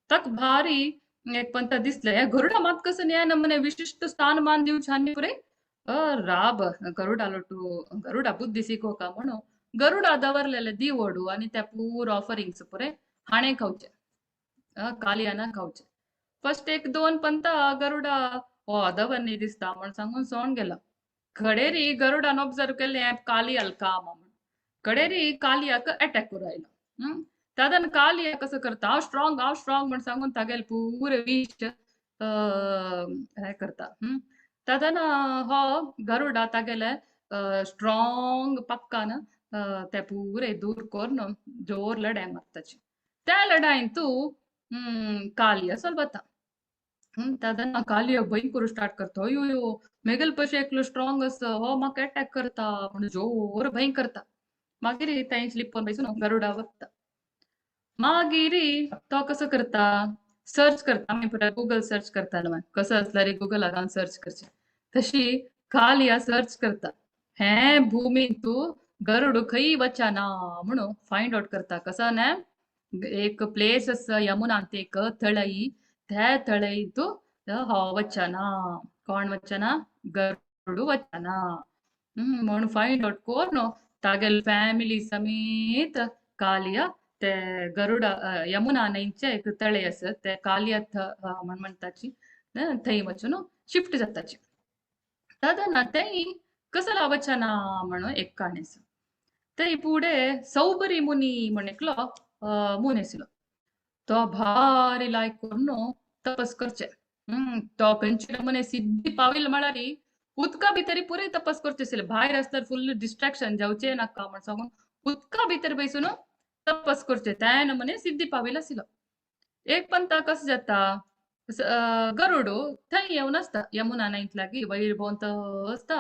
ताका भारी एक पंता दिसलें हे गरुडा मात कसं न्याय नमने विशिष्ट स्थानमान दिवचें आनी पुरे राब गरुडा लोटू गरुडा बुद्धी शिकोवका म्हणून गरुडा दवरलेले दिवोडू आनी त्या पुरो ऑफरिंग्स पुरे हाणें खावचें, कालियाना खावचें. फस्ट एक दोन पंता गरुडा हो दवर दिसता म्हूण सांगून सोण गेलो. कडेरी गरुडान ऑब्जर्व केलें कालियाल काम म्हणून, कडेरी कालियाक अटॅक करून आयलो. तादन कालिया कसं करता हांव स्ट्रॉंग हांव स्ट्रॉंग म्हूण सांगून तागेले पुरे विश हें करता. तादन हो गरुडा तागेले स्ट्रॉंग पक्कान ते पुरे दूर करून जोर लढाय मारताची. त्या लढायेन तूं कालिया सोलवता. तादन कालिया भंय करूं स्टार्ट करता, अयो यो मेगेल पशे एकलो स्ट्रॉंग आसा हो म्हाका अटॅक करता म्हणून जोर भंय करता. मागीर थंय लिपोवन बैसून गरुडा वता. मागीर तो कसो करता सर्च करता, आमी पुराय गुगल सर्च करता न्हय, कसो आसल्यार गुगलान सर्च करचें, तशी कालिया सर्च करता हें भुमीन तूं गरुड खंय वचना म्हणून फायंड आवट करता. कसो न्हय एक प्लेस आसा यमुनांत एक तळई, त्या तळई तूं हो वचना, कोण वचना गरुड वचना म्हणून फायंड आवट करून तागेले फॅमिली समेत कालिया ते गरुडा यमुना न्हंयचे एक तळे आसा ते कालिया म्हण म्हणटाची थंय वचून शिफ्ट जाताची. तेन्ना तेय कसला वचना म्हणून एक काणी आसा. थंय फुडें सौबरी मुनी म्हण एकलो मुनी आशिल्लो, तो भारी लायक करून तपस करचे. तो खंयचे नमुने सिद्धी पाविल्लो म्हळ्यार उदका भितर पुरे तपस करचे आशिल्ले, भायर आसल्यार फुल्ल डिस्ट्रॅक्शन जावचें नाका म्हण सांगून उदका भितर बैसून तपस करचे, त्या नमुने सिद्धी पाविल्लो आशिल्लो. एक पंता कसं जाता गरुड थंय येवन आसता यमुना न्हंयत लागीं वयर भोंवत आसता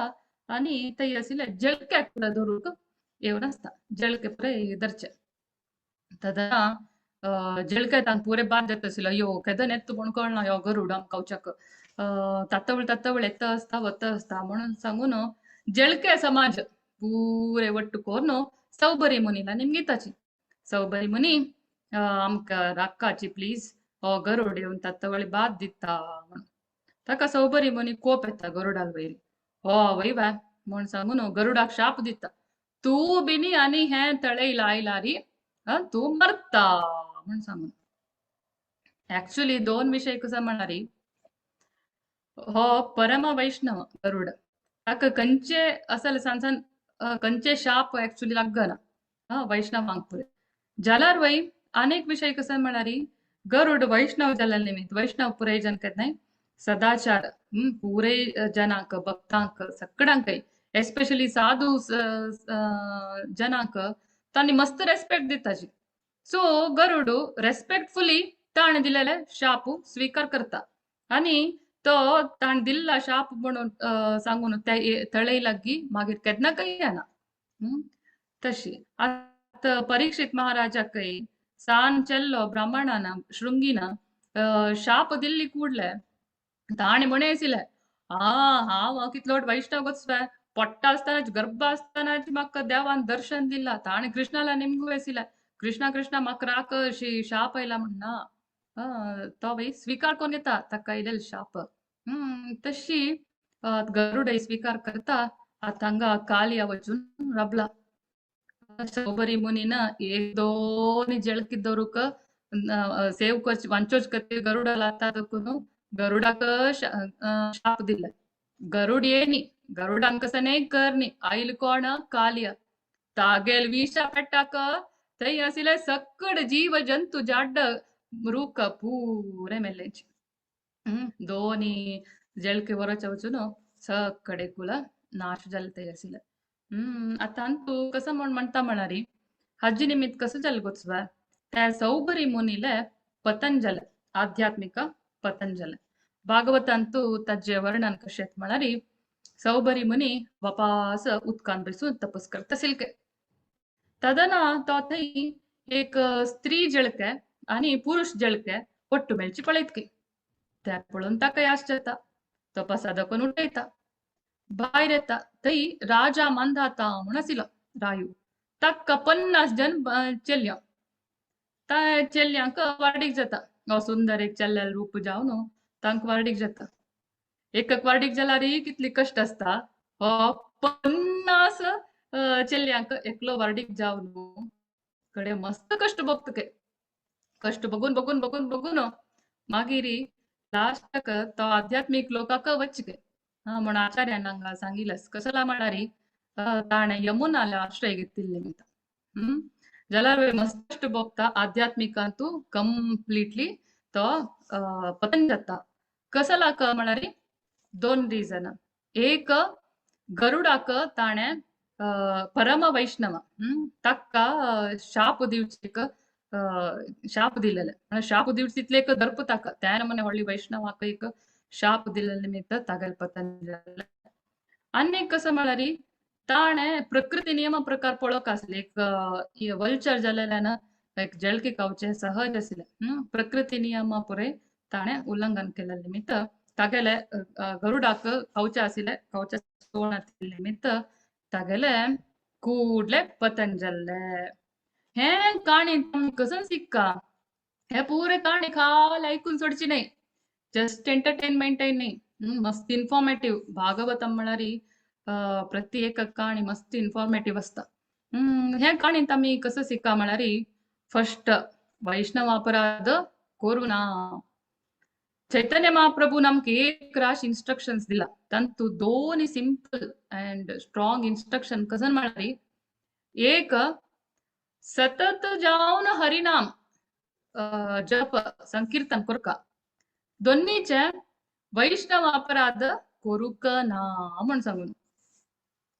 आनी थंय आशिल्ले जळक्याक पुरो धरूंक येवन आसता, जळके पुरे धरचे. तेन्ना जळके तांकां पुरे बाद जाता आशिल्लो, यो केदन येता म्हूण कळना ह्यो गरुड आमकां खावच्याक, तातवळ तातवळ येता आसता वता आसता म्हणून सांगून जळके समाज पुरे वट्ट करून सौबरी मुनीला निमगिताची. सौबरी मुनी आमकां राखाची प्लीज, हो गरुड येवन तातवळी बाद दिता म्हणून. ताका सौबरी मुनी कोप येता गरुडाल वयर, हो वय वा म्हूण सांगून गरुडाक शाप दिता, तूं बिनी आनी हें तळेल आयलारी तूं मरता म्हूण सांगून. ऍक्च्युली दोन विशय कसो म्हळ्यार हो परम वैष्णव गरुड, ताका खंयचे असल सान सान खंयचे शाप एक्चुअली लागना वैष्णवांक पुरे जाल्यार वय अनेक विशय कसं म्हळ्यार गरुड वैष्णव जाल्या निमित्त वैष्णव पुरे जन केन्नाय सदाचार पुरे जनांक भक्तांक सगळ्यांकय एस्पेशली साधू जनांक तांणी मस्त रेस्पेक्ट दिताची. सो गरुड रेस्पेक्टफुली ताणें दिलेले शाप स्वीकार करता आनी तो ताणें दिल्ला शाप म्हणून सांगून त्या तळय लागीं मागीर केन्ना कय येना. तशी आतां परीक्षित महाराजाकय सान चेल्लो ब्राह्मणान शृंगीन शाप दिल्ली ಕೂಡ್ಲೆ ताणें म्हणे आशिल्लें हांव कितलो वैष्णव गोचवे पोट्टा आसतनाच गर्भ आसतनाच म्हाका देवान दर्शन दिला. ताणें कृष्णाला निमगू आशिल्लें कृष्णा कृष्णा म्हाका राख अशी शाप आयला म्हणना तो वय स्वीकार करून घेता ताका आयलेलो शाप. तशी गरुडय स्वीकार करता. आतां हांगा कालिया वचून राबला. सौबरी मुनीन एक दोन जळकी दवरूक सेव करची वांचोच खातीर गरुडा लागता देखून गरुडाक शाप दिले. गरुड येनी गरुडांक कसं कर न्ही आयल कोण कालिया तागेल विशा पेट्टाक थंय आशिल्ले सकड जीव जंतू जाड्ड रूख पुरे मेल्लेची. दोनी जळके वरचे वचून सकडे कुला नाश जाले थंय आशिल्ले. आतां तूं कसं म्हण म्हणटा म्हणारी हाजी निमित्त कसं जालें गोचवा त्या सौबरी मुनीले पतंजल आध्यात्मिक पतंजल भागवतांतू ताजें वर्णन कशें म्हळ्यार सौबरी मुनी वापास उदकान बसून तपस करता सिल्के तदना तो थंय एक स्त्री जळके आनी पुरुष जळके ಒಟ್ಟು मेळची पळयत त्या पळोवन ताका यास जाता. तपासा दाखोवन उठयता भायर येता. थंय राजा मांधाता म्हूण आशिल्लो रायू ताका 50 जन चेल्यो त्या चेल्यांक वार्डीक जाता. हो सुंदर एक चेल्ल्याल रूप जावन तांकां वार्डीक जाता. एक वार्डीक जाल्यार कितली कश्ट आसता. हो 50 चेल्यांक एकलो वार्डीक जावन कडे मस्त कश्ट भोगता. कश्ट बघून बघून बघून बघून मागीर लास्टाक तो आध्यात्मीक लोकाक वचके म्हण आचार्यान हांगा सांगिल्लें कसला म्हळ्यार ताणें यमुनाले आश्रय घेतिल्ले निमित्त. जाल्यार मस्त कश्ट भोगता आध्यात्मिकांतू कंप्लिटली तो पतन जाता. कसलाक म्हळ्यार दोन रिजन. एक गरुडाक ताणें परम वैष्णव ताका शाप दिवचेक शाप दिलेले म्हळ्यार शाप दिवचे तितले एक दर्प ताका त्या नमुने व्हडली वैष्णवाक एक शाप दिलेले निमित्त तागेले पतन जालें. आनी एक कसं म्हळ्यार ताणें प्रकृती नियमा प्रकार पळोवंक आसले एक वल्चर जालेल्यान एक जळकी खावचें सहज आशिल्लें. प्रकृती नियमा पुरे ताणें उल्लंघन केलें निमित्त तागेले गरुडाक खावचें आशिल्लें खावचें सोण आशिल्लें निमित्त तागेले ಕೂಡ್ಲೆ पतन जाल्लें. हें काणी कसं सिक्का हे पुरे काणी खाल ऐकून सोडची न्हय जस्ट एंटरटेनमेंटय न्हय मस्त इन्फॉर्मेटीव. भागवतम म्हळ्यार प्रति एक काणी मस्त इन्फॉर्मेटीव आसता. हे काणींत आमी कसं सिक्का म्हळ्यार फर्स्ट वैष्णव अपराध करूं ना. चैतन्य महाप्रभू आमकां एक राश इन्स्ट्रक्शन्स दिला तांतू दोन सिंपल अँड स्ट्रॉंग इन्स्ट्रक्शन कसं म्हळ्यार एक सतत जावन हरिनाम जप संकीर्तन करका. दोन्हीचे वैष्णव अपराध करूंक ना म्हूण सांगून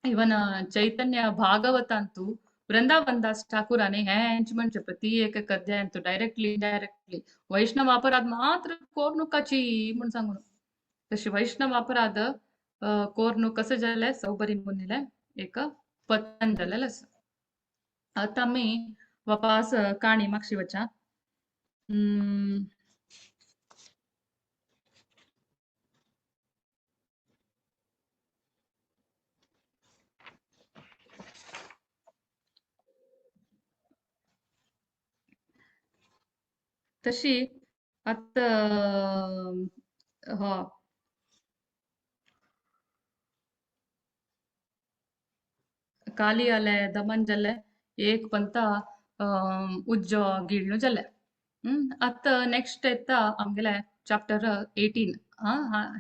इवन चैतन्य भागवतांतू वृंदावन दास ठाकूराने हेंच म्हणचे प्रति एक अध्यायांतू डायरेक्टली इनडायरेक्टली वैष्णव अपराध मात्र कोरनुकाची म्हूण सांगून. तशी वैष्णव अपराध कोरनु कसं जालें सौबरी मुनीले एक पतन जालेलें आसा. आतां आमी वापास काणी मागशी वचा. तशी आतां हो काली आले दमन जालें एक पंता उज्जो गिळ्ळू जालें. आतां नेक्स्ट येता आमगेलें चॅप्टर 18.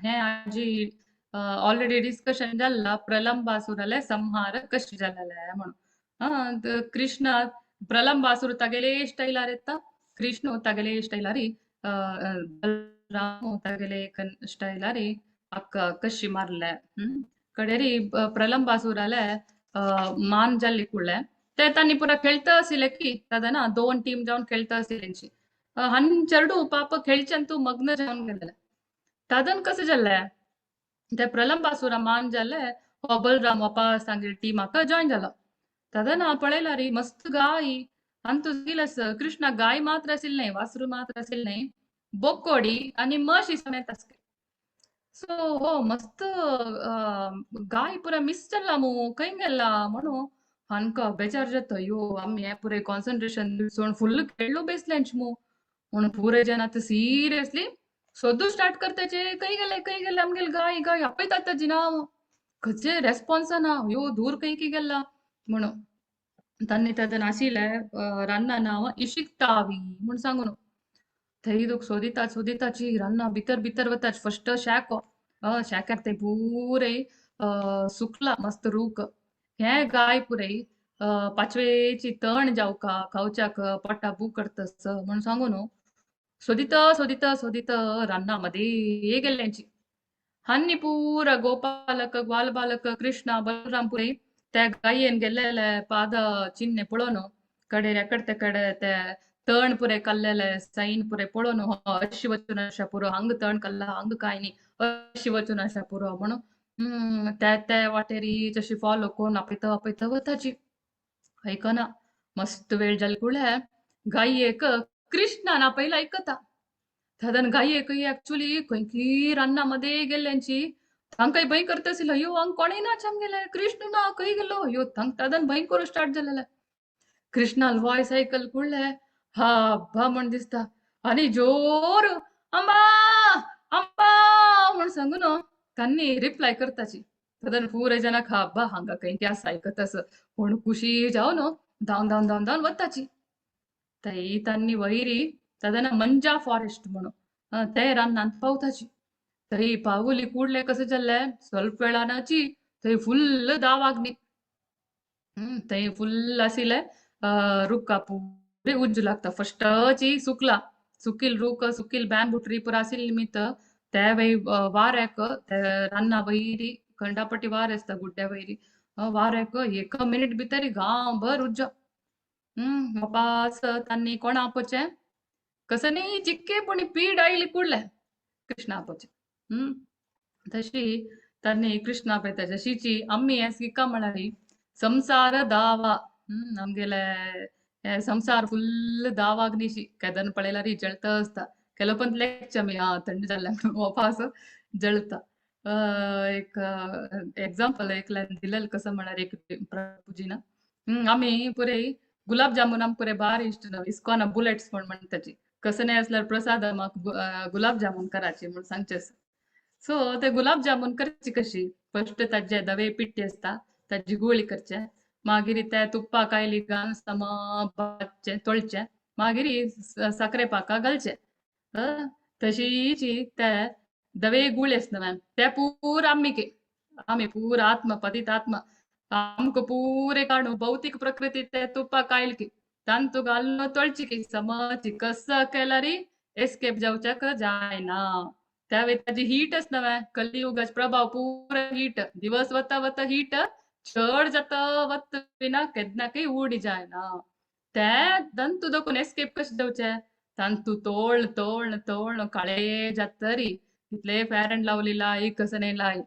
हें आजी ऑलरेडी डिस्कशन जाल्ला प्रलंबासुराले संहार कशी जालेले म्हणून. कृष्ण प्रलंबासुर तागेले स्टायलार येता, कृष्ण तागेले स्टायलारी, राम तागेले स्टायलारी अक्क कशी मारले. कडेरी प्रलंबासुराले मान जाल्ली कुडले ते तांणी पुरा खेळता आशिल्ले की तादना दोन टीम जावन खेळता आशिल्ल्यांची. हान चेडू पाप खेळच्यान तूं मग्न जावन गेलेले. तादन कशें जाल्लें ते प्रलंबासुरा मान जाले हो बलराम वापास तांगेले टीमाक जॉयन जालो. तादना पळयला री मस्त गाय अंतू कृष्णा गाय मात्र आशिल्लें न्हय, वासरू मात्र आशिल्लें न्हय, बोकोडी आनी म्हशी समेत आसले. सो हो मस्त गाय पुरा मिस जाला मू खंय गेला म्हणून हांकां बेजार जाता. अयो आमी हें पुराय कॉन्सन्ट्रेशन सोड फुल्ल खेळ्ळो बेसलेंच मू म्हणून पुराय जन आतां सिरियसली सोदू स्टार्ट करताचे खंय गेले खंय गेले आमगेले गाय गाय आपयतात ताजी नांव खंयचे रेस्पोन्स ना, अयो दूर खंय की गेला म्हणून. तांणी तातूंत आशिल्लें रान्ना नांव इशिकतावी म्हूण सांगून थंय तुका सोदिता सोदिताची रान्ना भितर भितर वता. फस्ट शॅक शॅकार थंय पुराय सुकला मस्त रूख हे गाय पुराय पाचवेची तण जावका खावच्याक पोटा भूक करतस म्हूण सांगून सोदिता सोदिता सोदिता रान्ना मध्ये गेल्ल्यांची. हान्नी पुरा गोपालक ग्वालबालक कृष्णा बलराम पुराय त्या गायेन गेल्लेले पाद चिन्ने पळोवन कडेर एकडे तेकडे ते तण पुरे कल्लेले सैन पुरे पळोवन अशी वचून अशा पुरो हांग तण कल्ला हांग काय न्ही अशी वचून अशा पुरो म्हणून त्या त्या वाटेरी जशी फॉलो करून आपयता आपयता वताची. आयकना मस्त वेळ जाले कुळे गायेक कृष्णान आपयला आयकता. तादन गायेक एक्चुली खंय रान्ना मध्ये गेल्ल्यांची तांकां भंय करता आशिल्लो. अयो हांग कोणूय नाच आमगेले कृष्ण ना खंय गेलो अयो तांकां तादन भंय करूं स्टार्ट जालेले. कृष्णाल वॉयस आयकल कुडले हा बा म्हण दिसता आनी जोर अंबा अंबा म्हण सांगून तांणी रिप्लाय करताची. तादन पुराय जनाक हा बा हांगा खंय आसा आयकत आसा पूण खुशी जावन धांवन धांवन धांवन धांवन वताची. थंय तांणी वयरी तादना मंजा फॉरेस्ट म्हणून ते रानांत पावताची. थंय पावली कुडले कशें जाल्लें स्वल्प वेळानाची थंय फुल्ल दावाग्नी थंय फुल्ल आशिल्ले रुखा पुरे उज्जू लागता. फस्टची सुकला सुकील रूख सुकील बॅम्बू ट्री पुरा आशिल्ली निमित्त ते वय वाऱ्याक ते रान्ना वयरी खंडापटी वार आसता गुड्ड्या वयरी वाऱ्याक एक मिनीट भितर गांवभर उज्जो. वापास तांणी कोण आपोवचें कसं न्ही जितके पूण पीड आयली कुडले कृष्णा आपोवचें. तशी तांणी कृष्णा आपयता जशीची आमी हें शिका म्हळ्यार संसार दावा. आमगेले संसार फुल्ल दावाग्निशी केदन पळयल्यार जळता आसता. केलो पण लेक्चर आमी हा थंड जाल्लें म्हणून वापास जळता. एक एग्जाम्पल एकल्यान दिलेलें कसो म्हळ्यार एक प्रभुजीन आमी पुराय गुलाब जामुन आमकां पुराय भारी इश्ट न्हू इस्कॉना बुलेट्स म्हण म्हणटाची कसं नाही आसल्यार प्रसाद आमकां गुलाब जामुन करायची म्हूण सांगचें आसा. सो ते गुलाब जामुन करची कशी फस्ट ताजे धवे पिट्टी आसता ताजी गोळी करचे मागीर ते तुप्पाक आयली घालून सम भाजचें तळचें मागीर साकरे पाका घालचें. तशीची ते धवे गुळे आसता मॅम ते पूरा आमी आमी पूरा आत्मा पतित आत्मा आमकां पुरे काडून भौतीक प्रकृती ते तुपाक आयल की तांतू घालून तळची की समची कसं केल्यार एस्केप जावच्याक जायना. त्या वेळी ताजी हीट आसता मॅम कलियुगाचो प्रभाव पुरा हीट दिवस वता वता हीट चड जाता वत विना केन्ना काही उडी जायना. ते दंतू दखून एस्केप कशें जावचें तांतू तोळ तोळ तोळ काळे जातरी तितले फेर अँड लवली लाय कसं नाही लाय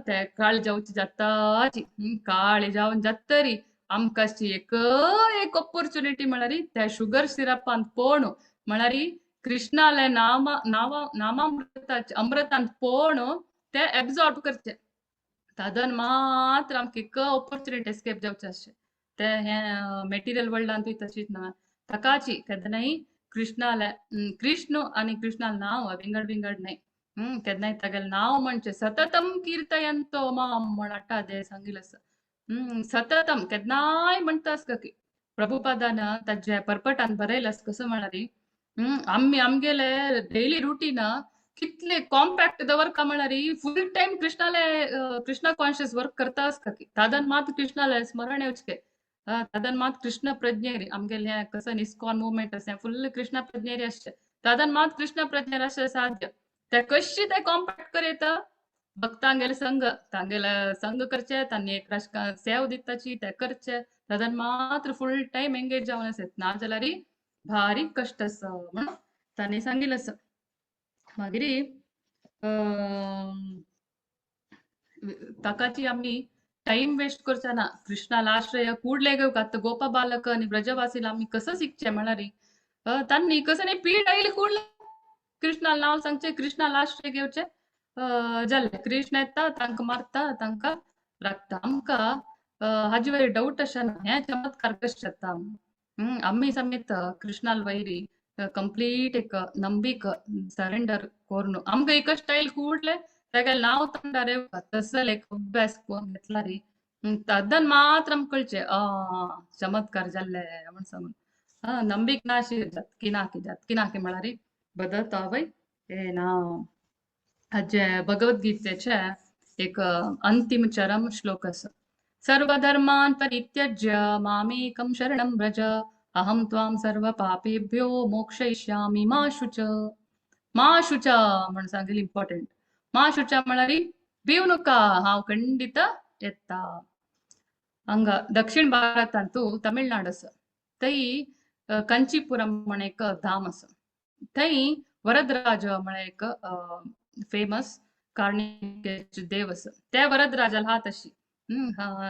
ते काळे जावची जाताची काळे जावन जातरी आमकां एक एक ऑपॉर्च्युनिटी म्हळ्यार त्या शुगर सिरपांत पोण म्हळ्यार कृष्णाले नामा नावा नामामृताचे अमृतांत पोण ते एब्जॉर्ब करचे. तादन मात्र आमकां एक ऑपॉर्च्युनिटी एस्केप जावचें आसचें ते हें मटेरियल वर्ल्डांतूय तशीच ना ताकाची केन्नाय कृष्णाले कृष्ण आनी कृष्णाले नांव विंगड विंगड न्हय. केन्नाय तागेलें नांव म्हणचें सततम कीर्तयंतो माम म्हणटा जें सांगिल्लें आसा. सततम केन्नाय म्हणटा आसता की प्रभुपादान ताजे परपटान बरयलें आसा कसो म्हळ्यार आमी आमगेले डेली रुटीन कितले कॉम्पॅक्ट दवरका म्हळ्यार फुल टायम कृष्णाले कृष्णा कॉन्शियस वर्क करता आसता की तादन मात कृष्णाले स्मरण येवचें. तादन मात कृष्ण प्रज्ञेरी आमगेले कसं इस्कॉन मुवमेंट आसा फुल्ल कृष्ण प्रज्ञेरी आसचें. तादन मात कृष्ण प्रज्ञेर आसचें साध्य. ते कशी ते कॉम्पॅक्ट करयता भक्तांगेले संग तांगेले संग करचे तांणी एक राजका सेव दिताची ते करचे. तादन मात्र फुल टायम एंगेज जावन आसत ना जाल्यार भारी कश्ट आसा म्हणून तांणी सांगिल्लें आसा. मागीर ताकाची आमी टायम वेस्ट करचे ना. कृष्णाला आश्रय ಕೂಡ್ಲೆ घेवका गोपा बालक आनी ब्रजवासीला आमी कसं शिकचें म्हळ्यार तांणी कसं न्ही पीड आयली ಕೂಡ್ಲೆ कृष्णाला नांव सांगचें कृष्णाला आश्रय घेवचें जालें. कृष्ण येता तांकां मारता तांकां राखता. आमकां हाजे वयर डावट अशें ना हें चमत्कार कशें जाता. आमी समेत कृष्णाल वैरी कंप्लीट एक ನಂಬಿಕ सरेंडर कोरून आमकां एक स्टायल ಕೂಡ್ಲೆ तागेलें नांव तोंडार येवका तसले एक अभ्यास करून घेतला री तद्दन मात्र आमकां कळचें चमत्कार जाल्ले म्हण सांगून. ನಂಬಿಕೆ नाशी जातकी ना की जातकी ना की म्हळ्यार बदलता वय हे ना. हाजे भगवद्गीतेचे एक अंतिम चरम श्लोक आसा. सर्वधर्मान परित्यज्य मामेकं शरणं व्रज अहं त्वां सर्व पापेभ्यो मोक्षयिष्यामि मा शुच. मा शुच म्हण सांगिल्लें इम्पॉर्टंट. मा शुच म्हळ्यार भिव नका हांव खंडित येता. हांगा दक्षिण भारतांतू तमिळनाड आसा थंय कंचीपुरम म्हण एक धाम आसा. थंय वरदराज म्हळ्यार एक फेमस कार्णिकेचे देव आसा. त्या वरदराजाला हात अशी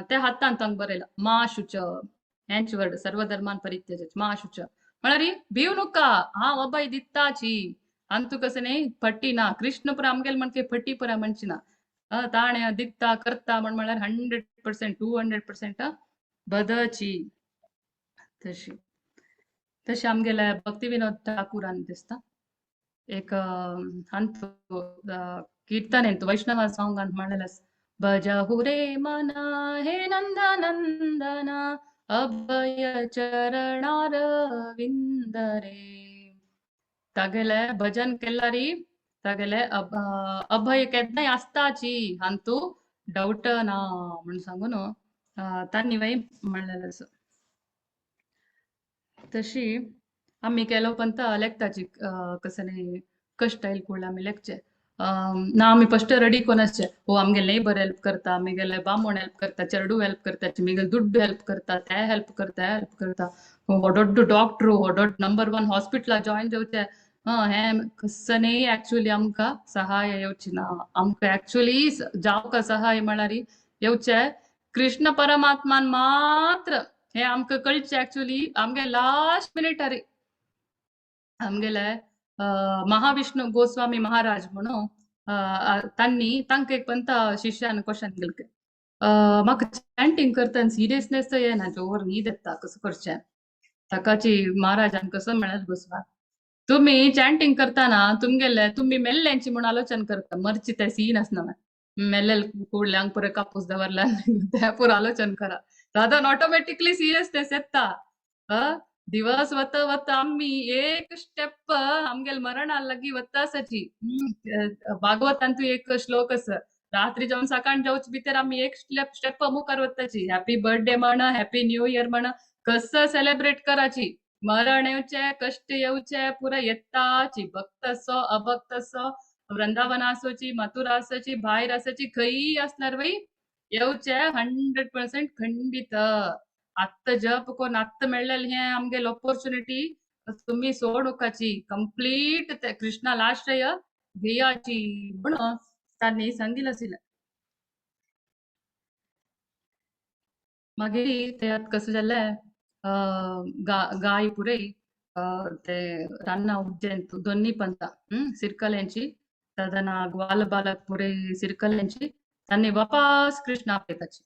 त्या हातान तांकां बरयला मा शुच हेंच वर्ड सर्वधर्मान परित्यज मा शुच म्हळ्यार भिव नका हांव अभय दिताची. अंतू कसं न्ही फटी ना कृष्ण पुरा आमगेले म्हणके फटी पुरा म्हणची ना. ताणें दिता करता म्हण म्हळ्यार 100% 200% बदची. तशी तशें आमगेले भक्ती विनोद ठाकूरान दिसता एक अंतू कीर्तन येत वैष्णव सॉंगान म्हणलेलें आसा. भजहु रे मना हे नंदनंदना अभय चरणारविंद रे. तागेले भजन केल्यारी तागेले अभय केन्नाय आसताची हांतू डावट ना म्हण सांगून तांणी वय म्हणलेलें आसा. तशी आमी केलो पंत लेखताची कसं न्ही कश्ट आयल कूडले आमी लेखचे ना. आमी फस्ट रेडी कोन आसचे ओ आमगे लेबर हेल्प करता आमगेले बामण हेल्प करता चेडू हेल्प करता मिगेले दुड्डू हेल्प करता ते हेल्प करता हेल्प करता हो दोड्डू डॉक्टर हो दोड नंबर 1 हॉस्पिटला जॉईन जावचे. हें कसं न्ही एक्चुअली आमकां सहाय येवची ना. आमकां एक्चुअली जावका सहाय म्हळ्यार येवचें कृष्ण परमात्मान मात्र. हें आमकां कळचें एक्चुअली आमगे लास्ट मिनिटार आमगेले महाविष्णू गोस्वामी महाराज म्हणून तांणी तांकां एक पंत शिष्यान क्वेश्चन केलें म्हाका चॅन्टिंग करतना सिरियसनेस येना जोर न्हीद येता कसं करचें. ताकाची महाराजान कसं म्हळ्यार गोस्वामी तुमी चॅन्टिंग करतना तुमगेले तुमी मेल्ल्यांची म्हूण आलोचन करता मरची ते सीन आसना मेल्ले कुडल्यांक पुरो कापूस दवरला ते पुरो आलोचन करा दादान ऑटोमॅटिकली सिरियसनेस येता. दिवस वता वता आमी एक स्टेप आमगेले मरणा लागीं वता आसाची. भागवतांतू एक श्लोक आसा रात्री जावन सकाळ जावचे भितर आमी एक स्टेप मुखार वताची. हॅपी बर्थडे म्हण हॅपी न्यू इयर म्हण कसं सेलिब्रेट कराची. मरण येवचें कश्ट येवचें पुरो येताची. भक्त असो अभक्त असो वृंदावन आसोची मथुरा आसोची भायर आसोची खंयी आसल्यार वय येवचें 100% खंडीत. आत्तां जप कोन्न आत्तां मेळ्ळेलें हें आमगेले ऑपॉर्च्युनिटी तुमी सोडुकाची कंप्लीट कृष्णाला आश्रय घेयाची म्हणून तांणी सांगिल्लें आशिल्लें. मागीर ते आतां कसं जालें गाय पुरय ते रान्ना उज्जैन दोन्ही पंता सिरकल्यांची तदना ग्वाल बालक पुरय सिरकल्यांची तांणी वापस कृष्ण आपयताची.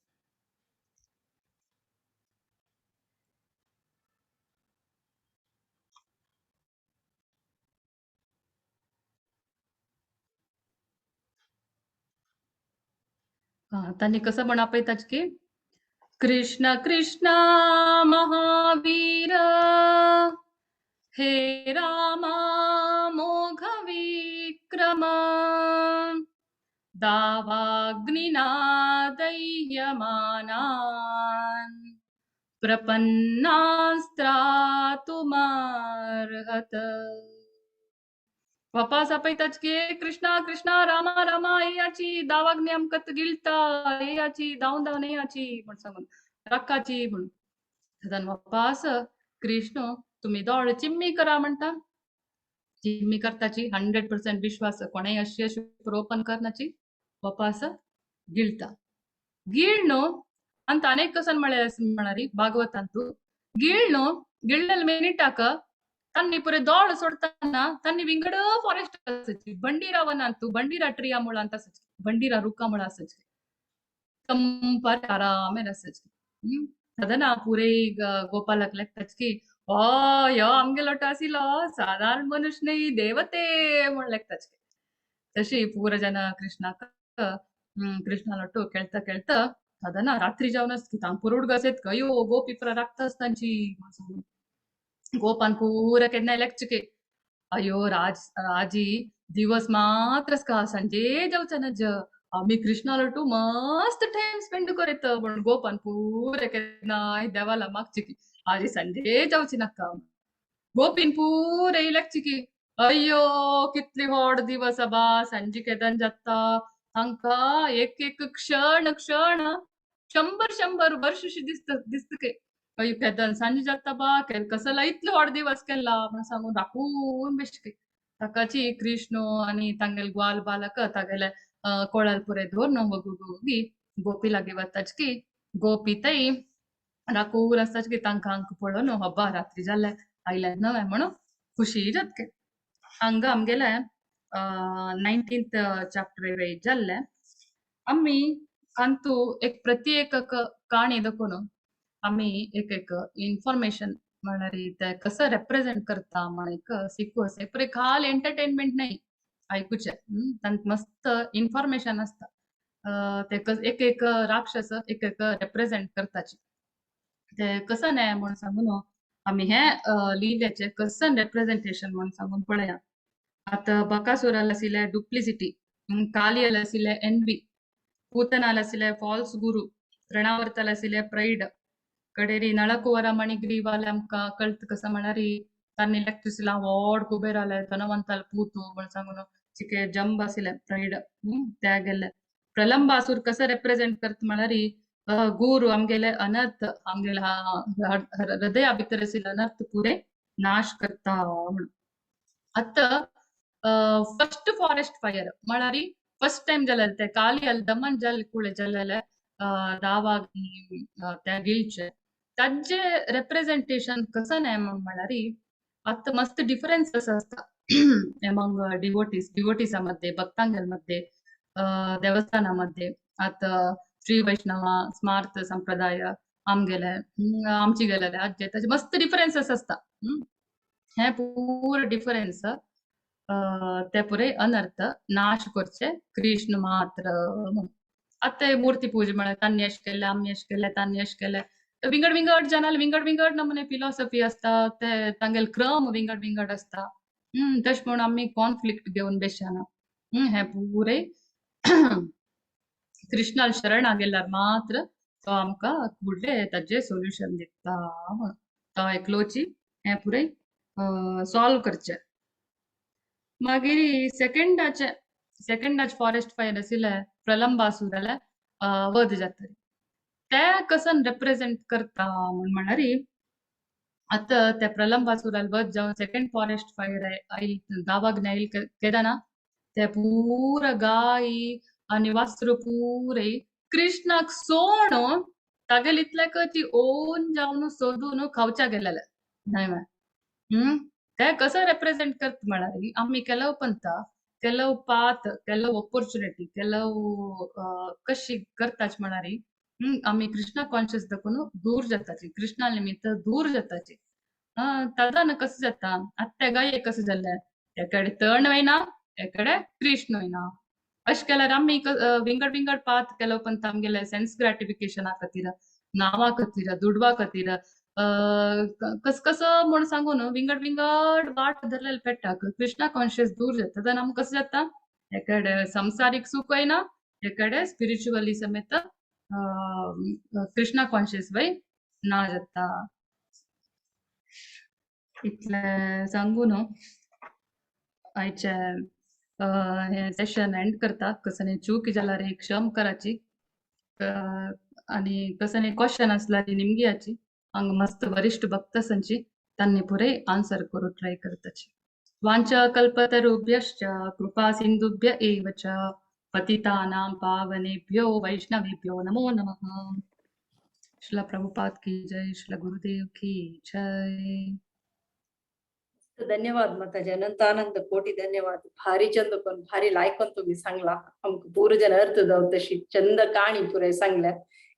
तांणी कसं म्हण आपयताच की कृष्ण कृष्ण महावीर हे रामा मोघ विक्रम दावाग्निना दह्यमानान् प्रपन्नास्त्रातुमर्हत. वापास आपयताच की कृष्णा कृष्णा रामा रामा येयाची दावाग्नी आमकां गिळटा, येयाची धांवन धांवन येयाची म्हण सांगून राखाची म्हणून. तेन्ना वापास कृष्ण तुमी दोळे चिम्मी करा म्हणटा, चिम्मी करताची 100% विश्वास कोणेय अशी अशी ओपन करनाची वापास गिळटा. गिळ्णो ಅಂತ ಅನೇಕ ಕಸನ್ ಮಳೆ म्हणारी भागवतांतु गिळ्णो गिळ्ळल मिनिटाक ತನ್ನಿ ಪುರೆ ದೋಳ ಸೊಡ್ತಾನ ತನ್ನಿ ವಿಂಗಡ ಫಾರೆಸ್ಟ್ ಅಸಚಿ ಬಂಡೀರ ವನ ಅಂತು ಬಂಡೀರ ಟ್ರಿಯ ಮುಳ ಅಂತ ಅಸಚಿ ಬಂಡೀರ ರುಕ್ಕ ಮುಳ ಅಸಚಿ ತಂಪಾರ ಆರಾಮೇ ಅಸಚಿ. ತದನ ಪೂರೈ ಗೋಪಾಲಕ್ ಲೆಕ್ಕಚಿ ओ यो आमगेलो आशिल्लो साधारण मनुष्य न्ही देवते म्हण लेखताच. तशी पूರ ಜನ कृष्णाक कृष्णालोटू खेळता खेळता ತದನ ರಾತ್ರಿ जावन तांक पुरो उडगास येत अयो गोपी पुरा राखता तांची गोपान पूरा केन्नाय लेखचके अयो राज राजी दिवस मात्र का संजे जावचा नज आमी कृष्णालोटू मस्त टाइम स्पेंड करीत म्हणून गोपान पुरे केन्नाय देवाला मागची की आजी संजे जावची नाका. गोपीन पुरे लेखची अय्यो कितली व्हड दिवस आबा सांजे केदन जाता तांकां एक एक क्षण क्षण 100 100 वर्ष दिसत दिसत के अय्यो केदन सांजे जाता बा कसला इतलो व्हड दिवस केला म्हण सांगून राखून बेश्टे ताकाची कृष्ण आनी तांगेले ग्वाल बालक तागेले कोळाल पुरे धरून होगी गोपी लागीं वताच की गोपी तई राखून आसताच की तांकां हांकां पळोवन हब्बा रात्री जाल्ले आयले नवे म्हणून खुशी जातके. हांगा आमगेले 19th chapter जाल्ले आमी अंतू एक प्रत्येक काणी दाखोवन आमी एक एक इन्फॉर्मेशन म्हळ्यार ते कसं रेप्रेझेंट करता म्हण एक शिकू आसा. पुरे खाल एंटरटेनमेंट न्ही आयकुचें, तांकां मस्त इन्फॉर्मेशन आसता. ते एक एक राक्षस एक एक रेप्रेझेंट करताची ते कसं न्हय म्हूण सांगून आमी हें लिल्याचें कसं रेप्रेझेंटेशन म्हूण सांगून पळया. आतां बकासुराल आशिल्ले डुप्लिसिटी, कालियल आशिल्ले एनवी, पूतनाल आशिल्ले फॉल्स गुरु, तृणावर्ताल आशिल्ले प्रैड, कडेरी नळकुवरा मणिग्रीवाले आमकां कळत कसं म्हळ्यार तांणी लेक्चरला व्हड कुबेर आले धनवंताल पूतू म्हण सांगून चिके जंब आशिल्ले प्रैड त्या गेले. प्रलंबासूर कसं रेप्रेझेंट करत म्हळ्यार गुरु आमगेले अनर्थ आमगेले हृदया भितर आशिल्ले अनर्थ पुरे नाश करता म्हणून. आतां फर्स्ट फॉरेस्ट फायर म्हळ्यार फर्स्ट टायम जालेले ते काली अल दमन जल कुळे जालेले दावाग्नी त्या गिळचे तांचे रेप्रेझेंटेशन कसं न्हय म्हळ्यार आतां मस्त डिफरन्सेस आसता एमंग डिवोटीज, डिवोटीसा मध्ये, भक्तांगेल मध्ये, देवस्थानामध्ये. आतां श्री वैष्णव स्मार्त संप्रदाय आमगेले आमची गेलेले आज्जे ताचे मस्त डिफरन्सेस आसता. हे पूर डिफरन्स ते पुरे अनर्थ नाश करचे कृष्ण मात्र म्हणून. आतां मूर्ती पूजा म्हळ्यार तांणी अशें केलें आमी अशें केलें तांणी अशें केलें, विंगड विंगड जनाल विंगड विंगड नमुने फिलॉसॉफी आसता, ते तांगेले क्रम विंगड विंगड आसता. तशें म्हणून आमी कॉन्फ्लिक्ट घेवन बेशाना. हें पुरे कृष्णाल शरण गेल्यार मात्र तो आमकां फुडलें ताजें सोल्युशन दिता म्हणून तो एकलोची हें पुरे सॉल्व करचें. मागीर सेकंडाचे सेकंडाचे फॉरेस्ट फायर आशिल्ले प्रलंबासूराले वध जातरी ते कसन रेप्रेझेंट करता म्हण म्हळ्यार आतां त्या प्रलंबासूराल वध जावन सेकंड फॉरेस्ट फायर आयल दावाग्नी आयल केदना ते पुरा गाय आनी वासरू पुरे कृष्णाक सोण तागेले इतल्याक ती ओन जावन सोदून खावच्या गेलेले न्हय मरे. ते कसं रेप्रेझेंट करता म्हळ्यार आमी ಕೆಲವು पंथ ಕೆಲವು पाथ ಕೆಲವು ऑपॉर्च्युनिटी ಕೆಲವು कशी करताच म्हळ्यार आमी कृष्णा कॉन्शियस दाखोवन दूर जाताची, कृष्णा निमित्त दूर जाताची. तदान कसं जाता आतां गाये कसं जालें एकडे तण वयना एकडे कृष्ण वयना. अशें केल्यार आमी विंगड विंगड पाथ ಕೆಲವು पंथ आमगेले सेन्स ग्रॅटिफिकेशना खातीर, नांवा खातीर, दुडवा खातीर कस कसं म्हूण सांगून विंगड विंगड वाट धरलेले पेट्टाक कृष्णा कॉन्शियस दूर जाता. तेन्ना आमकां कसं जाता एकडे संसारिक सुखय ना, एकडे स्पिरिच्युअली समेत कृष्णा कॉन्शियस वय ना जाता. इतलें सांगून आयचे हें सेशन एंड करता. कसनी चूक जाल्यार एक क्षम कराची आनी कसनी क्वेश्चन आसल्यार निमगियाची. हांगा मस्त वरिश्ठ भक्त संची तांणी पुरे आन्सर करू ट्राय करताची. वांचा कल्पतरुभ्यश्च कृपा सिंधुभ्य एव च पतितानां पावनेभ्यो वैष्णवेभ्यो नमो नमः. श्रील प्रभुपाद की जय, श्रील गुरुदेव की जय. धन्यवाद माताजी, अनंत आनंद कोटी धन्यवाद. भारी चंद पण भारी लायकन तुम्ही सांगला, आमकां पूर जन अर्थ जाव तशी चंद काणी पुराय सांगल्या.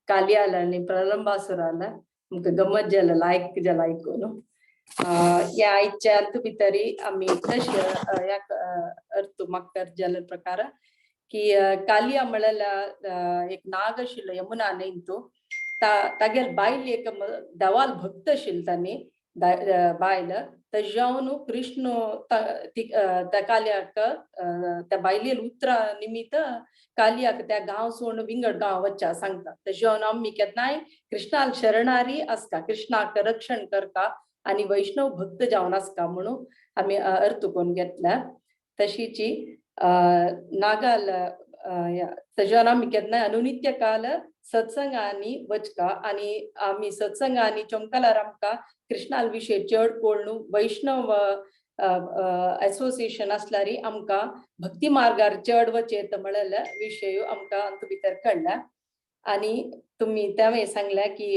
काली आला आणि प्रलंबासुर आला, आमकां गमत जाला लायक जाला आयकून. ह्या आयच्या अंत भितरी आमी तशी ह्या अर्थ म्हाका जाल्ले प्रकार की कालिया म्हळ्यार एक नाग आशिल्लो यमुना न्हंय, तागेल बायल एक देवाल भक्त आशिल्ली, तांणी बायल तजावन कृष्ण त्या कालयाक त्या बायलेल उतरा निमित्त कालयाक त्या गांव सोडून विंगड गांव वच्चा सांगता. तजावन आमी केन्नाय कृष्णाक शरणारी आसता, कृष्णाक रक्षण करता आनी वैष्णव भक्त जावन आसता म्हणून आमी अर्थ करून घेतल्या. तशीची नागाल तजावन आमी केन्नाय अनुनित्य काल सत्संगांनी वचका आनी आमी सत्संगांनी चमकलार आमकां कृष्णाल विशय चड कोळनु वैष्णव एसोसिएशन आसल्यार आमकां भक्ती मार्गार चड वचेत म्हळ्यार विशय आमकां अंत भितर कळ्ळा. आनी तुमी तेंवूय सांगलें की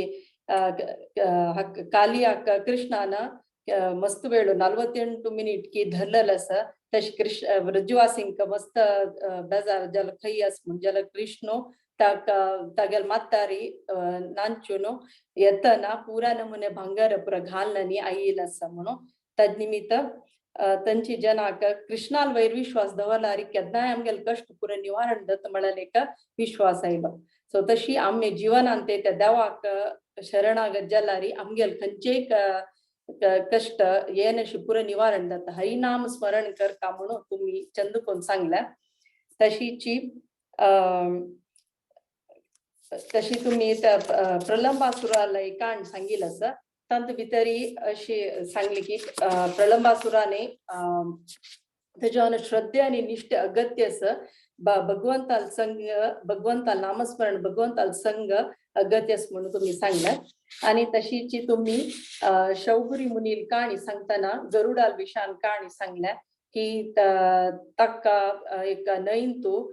कालियाक कृष्णान मस्त वेळ 48 मिनिट की धरलेलो आसा, तशें कृष्ण व्रजवासींक मस्त बेजार जालो खंय आस म्हूण जाल्यार कृष्ण ताका तागेल म्हातारी नांचून येतना पुरा नमुने भांगर पुरा घालून आयिल्लो आसा म्हणून तद निमित्त तांची जनाक कृष्णाल वयर विश्वास दवरल्यार केन्नाय आमगेले कश्ट पुरा निवारण जाता म्हळ्यार एक विश्वास आयलो. सो तशी आमी जिवनांत त्या देवाक शरणागत जाल्यार आमगेले खंयचेय कश्ट येनशी पुरा निवारण जाता. हरिनाम स्मरण करता म्हणून तुमी चंद कोण सांगल्या. तशीची तशी तुम्ही त्या प्रलंबासुराला एक कांड सांगितलं आसा. तांत भितरी अशी सांगली की प्रलंबासुराने तेज्यान श्रद्धे आनी निष्ठे अगत्य आसा, भगवंताल संग, भगवंताल नामस्मरण, भगवंताल संग अगत्य आसा म्हणून तुम्ही सांगले. आनी तशीची तुम्ही शौगुरी मुनील काणी सांगतना गरुडाल विशान काणी सांगल्या की ताका एक न्हंयंतू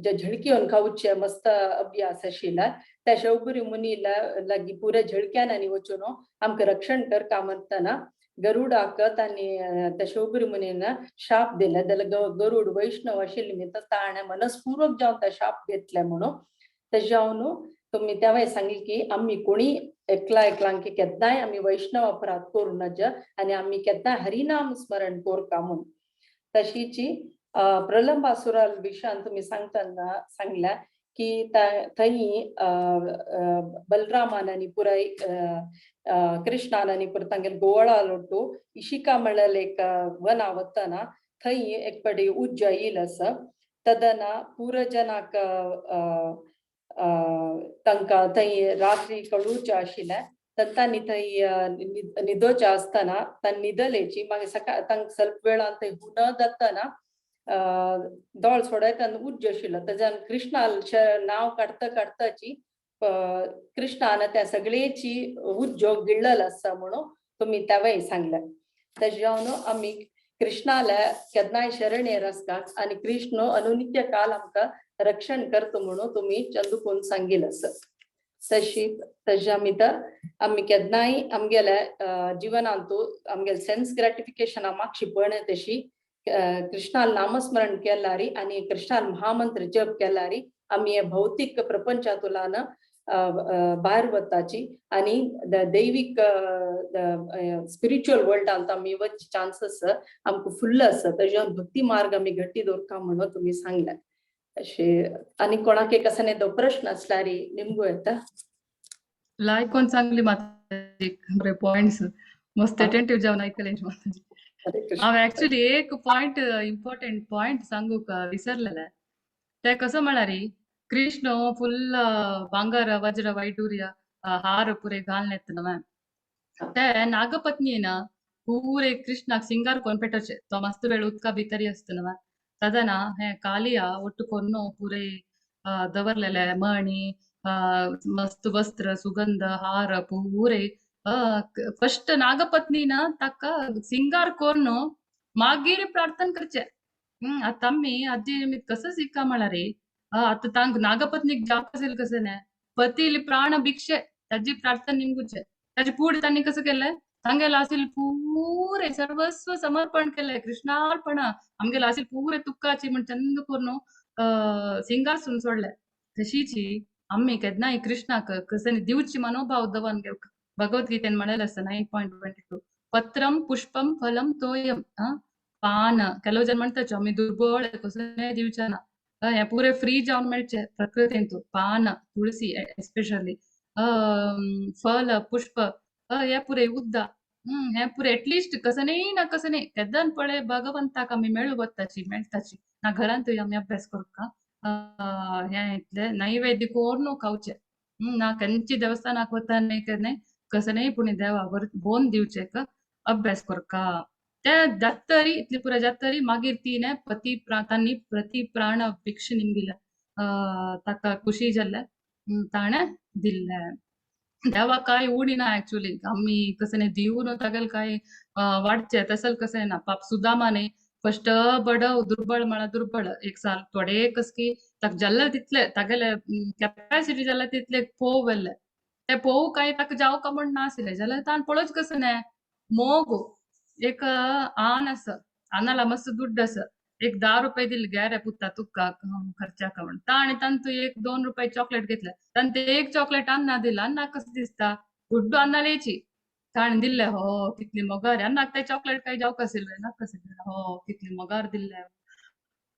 झळकी खावचे मस्त अभ्यास आशिल्ला, त्या शौगुरी मुनीला लागीं पुऱ्या झळक्यान आनी वचून आमकां रक्षण करका म्हणटना गरुडाक तांणी त्या शौगुरी मुनीन शाप दिले. जाल्यार गरुड वैष्णव आशिल्ले निमित्त ताणें मनस्पूर्वक जावन त्या शाप घेतले म्हणून. तशें जावन तुमी तेव्हाय सांगली की आमी कोणी एकला एकलांकी केन्नाय आमी वैष्णव अपराध करूं नज आनी आमी केन्नाय हरिनाम स्मरण करका म्हूण. तशीची प्रलंबासुराल विशयान तुमी सांगतना सांगल्या की थंय बलरामान आनी पुराय कृष्णान आनी परत तांगेले गोवळा लोटू इशिका म्हळ्यार एक वना वतना थंय एक पडी उज्ज येयल आसा, तदना पुरा जनाक तांकां थंय रात्री कळूचें आशिल्लें. तर तांणी थंय न्हिदोचें आसतना तांणी न्हिदलेची मागीर सकाळ तांकां स्वल्प वेळान थंय हुन जातना दोळ सोडयतना उज्ज आशिल्लो. तेज्यान कृष्णाल नांव काडता काडताची कृष्णान त्या सगळेची उज्जो गिळ्ळल आसा म्हणून तुमी तेवय सांगलें. तशें जावन आमी कृष्णाल्या केन्नाय शरणेर आसता आनी कृष्ण अनुनित्य काल आमकां रक्षण करता म्हणून तुमी चंदूकोन सांगिल्लें आसा. तशी तशें आमी तर आमी केन्नाय आमगेल्या जिवनांतू आमगेले सेन्स ग्रॅटिफिकेशना मातशी पण तशी कृष्णाल नामस्मरण केल्यार आनी कृष्णाल महामंत्र जप केल्यार आमी भौतीक प्रपंचांतल्यान भायर वताची आनी दैवीक स्पिरिच्युअल वर्ल्डांत आमी वचचे चान्सीस आमकां फुल्ल आसा. तशें भक्ती मार्ग आमी घट्टी दवरता म्हणून तुमी सांगलें. अशें आनी कोणाक एक असो तो प्रश्न आसल्यार निमगो येता. लायक कोण चांगली माताजी, बरे पॉइंट्स मस्त अटेंटिव्ह जावन आयकले माताजी. हरे कृष्ण. हांव एक्चुअली एक पॉयंट, इम्पॉर्टंट पॉयंट सांगूक विसरलेले. ते कसं म्हळ्यार कृष्ण फुल भांगर वज्र वैडूर्य हार पुरे घालून येता न्हय, ते नागपत्नीन पुरे कृष्णाक सिंगार कोन पेटोचे, तो मस्त वेळ उदका भितरी आसता न्हय, तदना हे कालिया ಒಟ್ಟು ಕೊನ್ನು ಪೂರೆ दवरलेले मणी, मस्त वस्त्र, सुगंध, हार पुरे. फर्स्ट नागपत्नीन ताका सिंगार कोन्न मागीर प्रार्थना करचे. आतां आमी आजी कसं शिका म्हळ्यार आतां तांक नागपत्नीक जावप असेल कसं न्हय, पतील प्राण भिक्षे ताजी प्रार्थना निमगुचे. ताजे पुढे तांणी कसं केलें, तांगेले आसिल पुरे सर्वस्व समर्पण केलें, कृष्णार्पण. आमगेले आसिल पुरे तुक्काची म्हण चंद करून सिंगार सून सोडले. तशीची आमी केन्नाय कृष्णाक कसं दिवची मनोभाव दवन घेवक. भगवद्गीतेन म्हणलें आसा 9.22, पत्रम पुष्पम फलम तोयम. पान ಕೆಲವು ಜನ म्हणतात आमी दुर्बळ कसं दिवचे ना, हे पुरे फ्री जावन मेळचे प्रकृतींतू. पान, तुळसी एस्पेशली, फल, पुष्प, हे पुरे उद्दा, हे पुरे एटलिस्ट कसं ना कसं केदन पळय भगवंताक आमी मेळू वताची मेळटाची ना. घरांतूय आमी अभ्यास करूका हे इतले नैवेद्य कोर्ण खावचे ना, खंयची देवस्थानाक वता न्हय केन्नाय कसं पूण देवा बोन दिवचे अभ्यास करका. ते जातरी इतली पुरा जातरी मागीर ती न्हय पती तांणी प्रति प्राण भिक्ष निमगिले, ताका खुशी जाल्ले ताणें दिल्ले. देवा काय उणी ना एक्चुअली, आमी कसं दिवन तागेले काय वाडचे तसल कसं ना. पाप सुदामा न्ही फस्ट बडव दुर्बळ म्हळ्यार दुर्बळ, एक साल थोडे कस की ताका जाल्ले तितले तागेले कॅपॅसिटी जाल्ले तितले पोव वेल्ले, ते पोव काय ताका जावका म्हण नाशिल्ले जाल्यार ताण पळोवच कसं न्हय. मोग एक आन आसा, आनाला मस्त दुड्ड आसा, एक 10 रुपये दिले गे रे पुता तुका खर्चाक म्हण, ताणें तांतू 1-2 रुपये चॉकलेट घेतले, तांतू एक चॉकलेट अन्ना दिला, अन्नाक कसं दिसता गुड्डू अन्नालेची ताणें दिल्ले, हो कितली मोगार अन्नाक ते चॉकलेट काय जावंक आशिल्लें नाका आशिल्लें, हो कितली मोगार दिल्ले,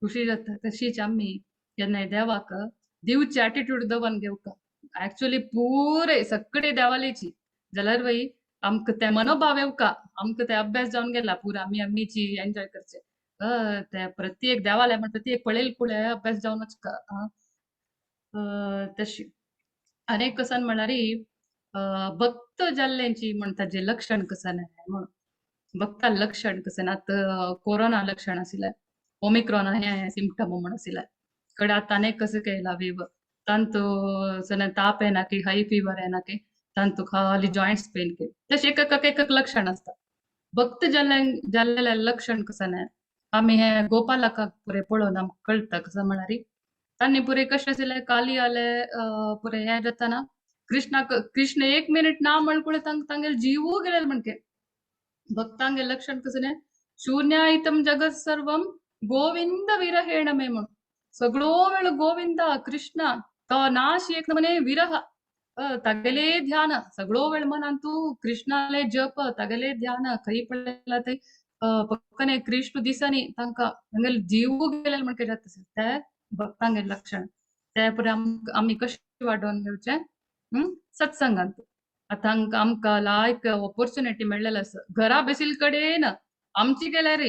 खुशी जाता. तशीच आमी केन्नाय देवाक दिवचे एटिट्यूड दवन घेवका. एक्चुअली पुरे सगळे देवालेची जाल्यार वय आमकां ते मनोभाव येवका, आमकां ते अभ्यास जावन गेला पुरा, आमी आमीची एन्जॉय करचे. ते प्रत्येक देवालय म्हण प्रत्येक पळयल कुळे अभ्यास जावन वचका. तशी अनेक कसन म्हळ्यार भक्त जाल्ल्यांची म्हणटा जे लक्षण कसं न्हय म्हणून भक्ता लक्षण कसं. आतां कोरोना लक्षण आशिल्लें, ओमिक्रॉन हें सिमटम म्हण आशिल्लें, कडे आतां अनेक कसं केला वेव तांतू ताप येना की हाय फिवर येना की तांतू खाली जॉयंट्स पेन के, तशें एक एक एक लक्षण आसता. भक्त जाल्लें लक्षण कसं न्हय आमी हे गोपालकाक पुरे पळोवन आमकां कळटा. कसं म्हळ्यार तांणी पुरे कशें आशिल्लें, काली आले पुरे हें जाताना कृष्णाक कृष्ण 1 मिनिट ना म्हणकुळे तांगेले जीवू गेले म्हणके. भक्तांगे लक्षण कसं न्हय, शून्यायतम जगत सर्वम गोविंद विरहेण मे म्हणून सगळो वेळ गोविंद कृष्ण तो नाश एक नमने विरह तागेले ध्यान सगळो वेळ मनांतू कृष्णाले जप तागेले ध्यान खंय पडलेला ते पक्कने कृष्ण दिसांनी तांकां तांगेले जीव गेले म्हणके जाता. ते भक्तांगे लक्षण ते पुरे आमी कशें वाडोवन घेवचें सत्संगांत. आतां आमकां लायक ऑपॉर्च्युनिटी मेळ्ळेलें आसा, घरा बशिल्ले कडेन आमची गेल्यार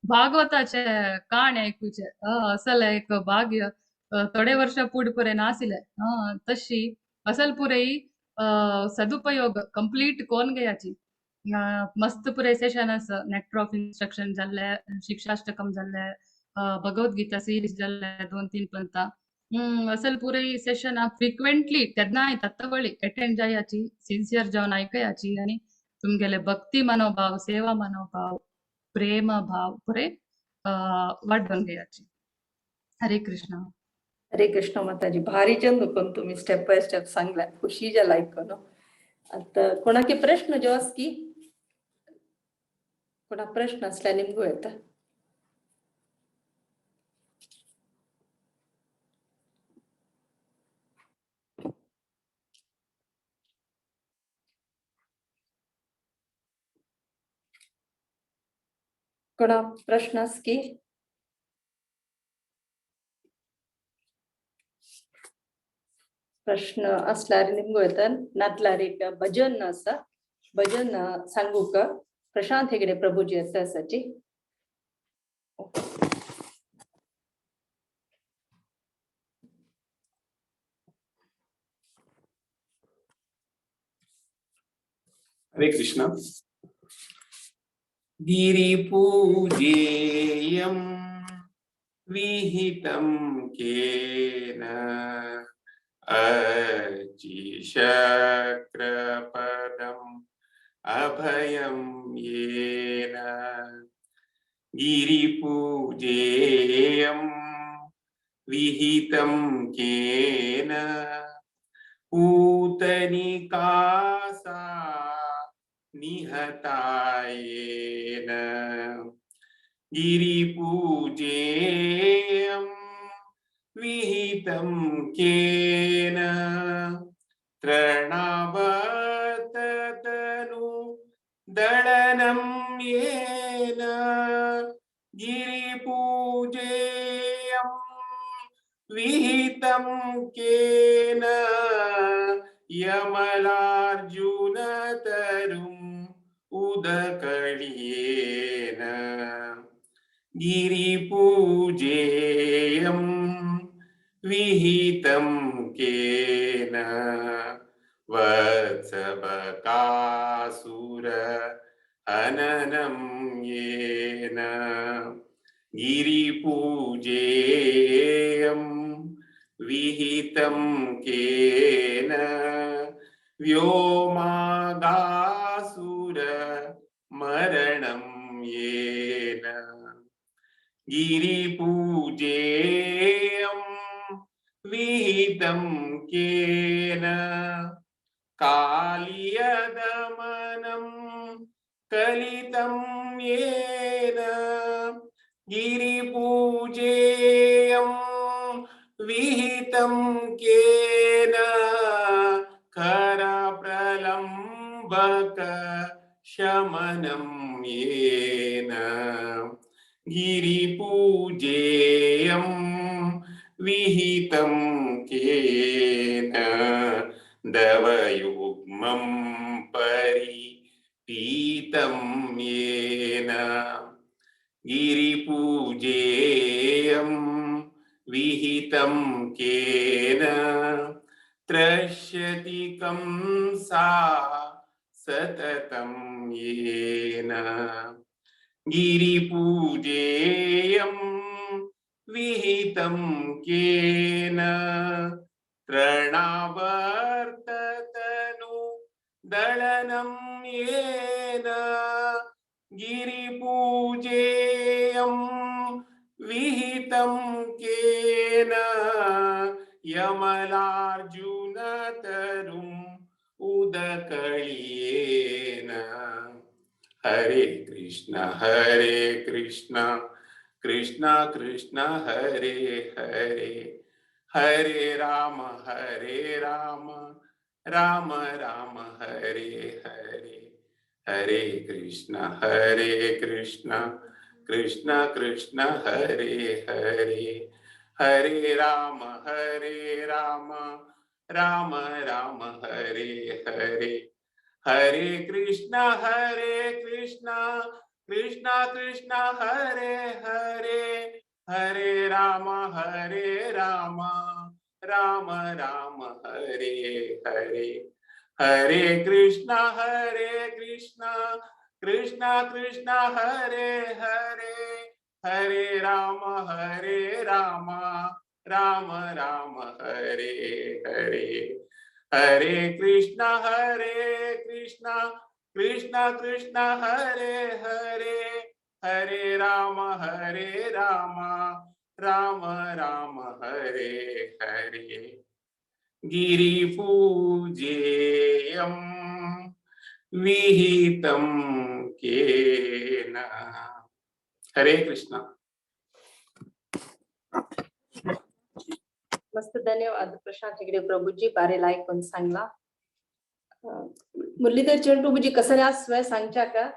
भागवताचे काणी आयकुचे असल एक भाग्य थोडे वर्षां पुढे पर्यंत आशिल्लें. तशी असल पुरे सदुपयोग कंप्लीट कोन घेयाची. मस्त पुरे सेशन आसा, नेक्टर ऑफ इन्स्ट्रक्शन जाल्ले, शिक्षाष्टकम जाल्ले, भगवद्गीता सिरीज जाल्ले 2-3 पंता, असल पुरे सेशन फ्रिक्वेंटली केन्नाय तत्वळी अटेंड जायाची, सिन्सियर जावन आयकयाची आनी तुमगेले भक्ती मनोभाव, सेवा मनोभाव, प्रेम भाव पुरे वाडोवन घेयाची. हरे कृष्ण. हरे कृष्ण माताजी, भारी चंद कोण तुम्ही स्टेप बाय स्टेप सांगला, खुशी जाला आयकून. आता कोणाके प्रश्न जो आस की कोणा प्रश्न असल्यार निमगो येता. कोणा प्रश्न आस की? प्रश्न असल्यार निमगो येता, नातल्यार एक भजन आसा, भजन सांगूक. प्रशांत हेगडे प्रभुजी आसाची. हरे कृष्ण. गिरिपूजेयं विहितं केन अर्चिशक्रपदम् अभयं येन. गिरिपूजेयं विहितं केन पूतनिकासा निहतायेन. गिरिपूजेयं विहितं केन तृणावर्ततनु दळनं येन. गिरिपूजेयं विहितं केन यमलार्जुनतरुम् उदकळियेन. गिरिपूजेयं विहितं केन वत्सबकासुर हननं येन. गिरिपूजेयं विहितं केन व्योमागासुर मरणं येन. गिरिपूजेयं विहितं केन कालियदमनं कलितं येन. गिरिपूजेयं विहितं केन करप्रलम्बक शमनं येन. गिरिपूजेयं विहितं केन दवयुग्मं परिपीतं येन. गिरिपूजेयं विहितं केन त्रश्यति कंसा सततं येन. गिरिपूजेयं विहितं केन तृणावर्ततनु दळनं येन. गिरिपूजेयं विहितं can यमलार्जुनतरुम् उदकळियेन. Hare Krishna Hare Krishna Krishna Krishna Hare Hare, Hare Ram Ram Ram Hare Hare. Hare Krishna Krishna Krishna Hare Hare, Hare Ram Ram Ram Hare Hare. Hare Krishna Krishna Krishna Hare Hare, Hare Ram Ram Ram Hare Hare. Hare Krishna Krishna Krishna Hare Hare, Hare Ram Ram Ram Hare Hare. Hare Krishna Krishna Krishna Hare Hare, Hare Ram Ram Ram Hare Hare. गिरिपूजेयं विहितं can. हरे कृष्ण. मस्त धन्यवाद प्रशांत हेगडे प्रभूजी, बारे लायक पण सांगला. मुरलीधर चरण प्रभूजी कसं स्वय सांगच्या का?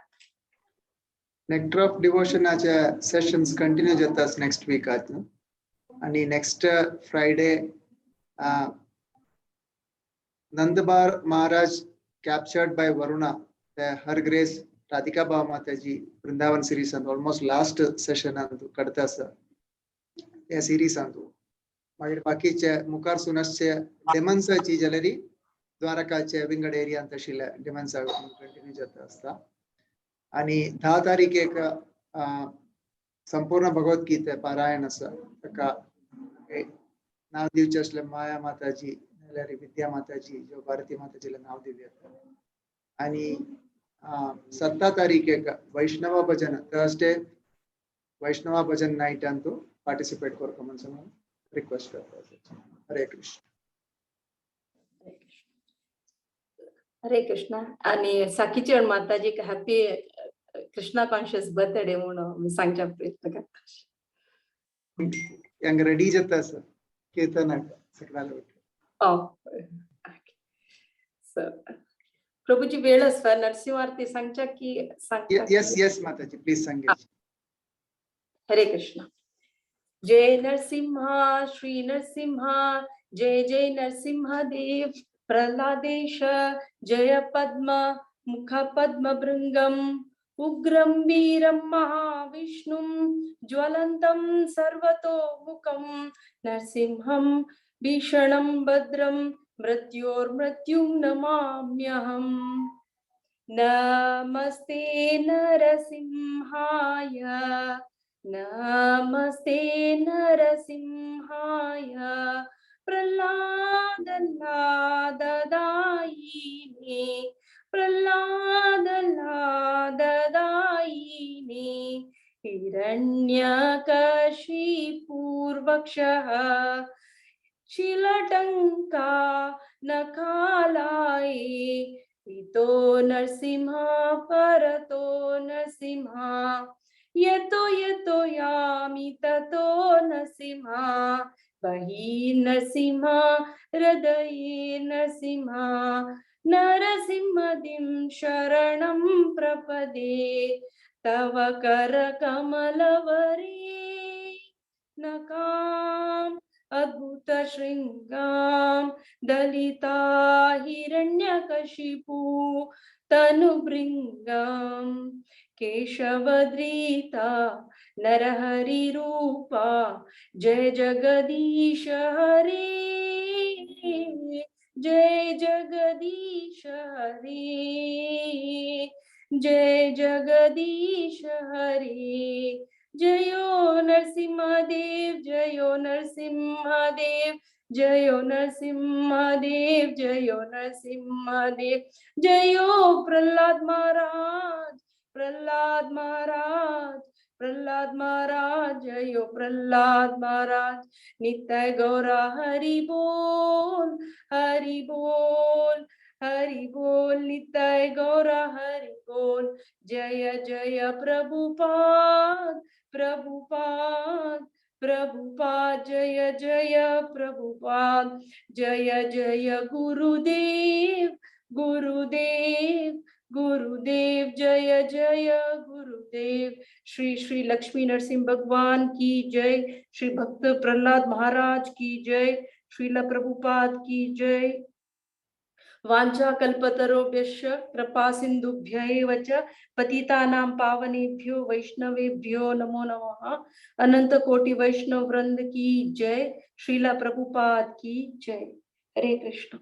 नेक्टर ऑफ डिवोशनाचे सेशन्स कंटिन्यू जातात नेक्स्ट वीकात आणि next Friday Nandbar Maharaj captured by Varuna, her grace Radhika ಭಾವ ಮಾತಾಜಿ ವೃಂದಾವನ್ ಸಿರೀಸ್ ಅಂದು ಆಲ್ಮೋಸ್ಟ್ ಲಾಸ್ಟ್ ಸೆಷನ್ ಅಂದು ಕಡತಾಸ हे सिरीज अंदू. मागीर बाकीचे मुखार सुनासचे डेमन्साची जाल्यार द्वारकाचे विंगड एरियांत आशिल्ले डेमन्सा कंटिन्यू जाता आसता. आनी 10 तारीख एक संपूर्ण भगवद्गीता पारायण आसा. ताका नांव दिवचें आसलें माया माताजी नाल्यार विद्या माताजी, ज्यो भारती माताजीला नांव दिवया. आनी 17 तारीख एक वैष्णव भजन, थर्सडे वैष्णव भजन नायट अंतू पार्टिसिपेट करपा म्हणून रिक्वेस्ट करता. हरे कृष्ण. हरे कृष्णा. आणि साखीची माताजीक हॅपी कृष्णा कॉन्शियस बर्थडे म्हणून सांगच्या प्रयत्न करता. हांगा रेडी जाता आसा कीर्तनाक सगळ्याला. सो प्रभूजी, वेळ आसा नरसिंह आरती सांगच्या की सांगता? येस येस माताजी, प्लीज सांगे. हरे कृष्ण. जय नरसिंहा, श्री नरसिंहा, जय जय नरसिंह देव. प्रहलादेश जय पद्म मुख पद्म भृंगम, उग्रं वीरं महाविष्णुं, ज्वलन्तं सर्वतोमुखं, नरसिंहं भीषणं भद्रं, मृत्योर्मृत्युं नमाम्यहम्. नमस्ते नरसिंहाय, नमस्ते नरसिंहाय, प्रह्लाददायिने, प्रह्लाददायिने, हिरण्यकशिपूर्वक्षः शिलटङ्का नखालाये, इतो नरसिंह परतो नरसिंह, यतो यतो यामि ततो नरसिंह, बहिर्नरसिंह हृदये नरसिंह, नरसिंहदिं शरणं प्रपदे, तव करकमलवरे नकाम् अद्भुतशृङ्गां, दलिता हिरण्यकशिपु तनुभृङ्गां, केशवद्रीता नरहरिरूपा, जय जगदीश हरे, जय जगदीश हरे, जय जगदीश हरे. जयो नरसिंहदेव, जयो नरसिंहदेव, जयो नरसिंहदेव, जयो नरसिंहदेव, जयो प्रहलाद महाराज, प्रहलाद महाराज, प्रहलाद महाराज, जयो प्रहलाद महाराज. नित्य गौरा हरि बोल, हरि बोल, हरि बोल, नित्य गौरा हरि बोल. जय जय प्रभुपाद, प्रभुपाद, प्रभुपाद, जय जय प्रभुपाद. जय जय गुरुदेव, गुरुदेव, गुरुदेव, जय जय गुरुदेव. श्री श्री लक्ष्मी नरसिंह भगवान की जय. श्री भक्त प्रहलाद महाराज की जय. श्रील प्रभुपाद की जय. वाञ्छा कल्पतरुभ्यश्च कृपा सिन्धुभ्य एव च, पतितानां पावनेभ्यो वैष्णवेभ्यो नमो नमः. अनंत कोटि वैष्णव वृंद की जय. श्रीला प्रभुपाद की जय. हरे कृष्ण.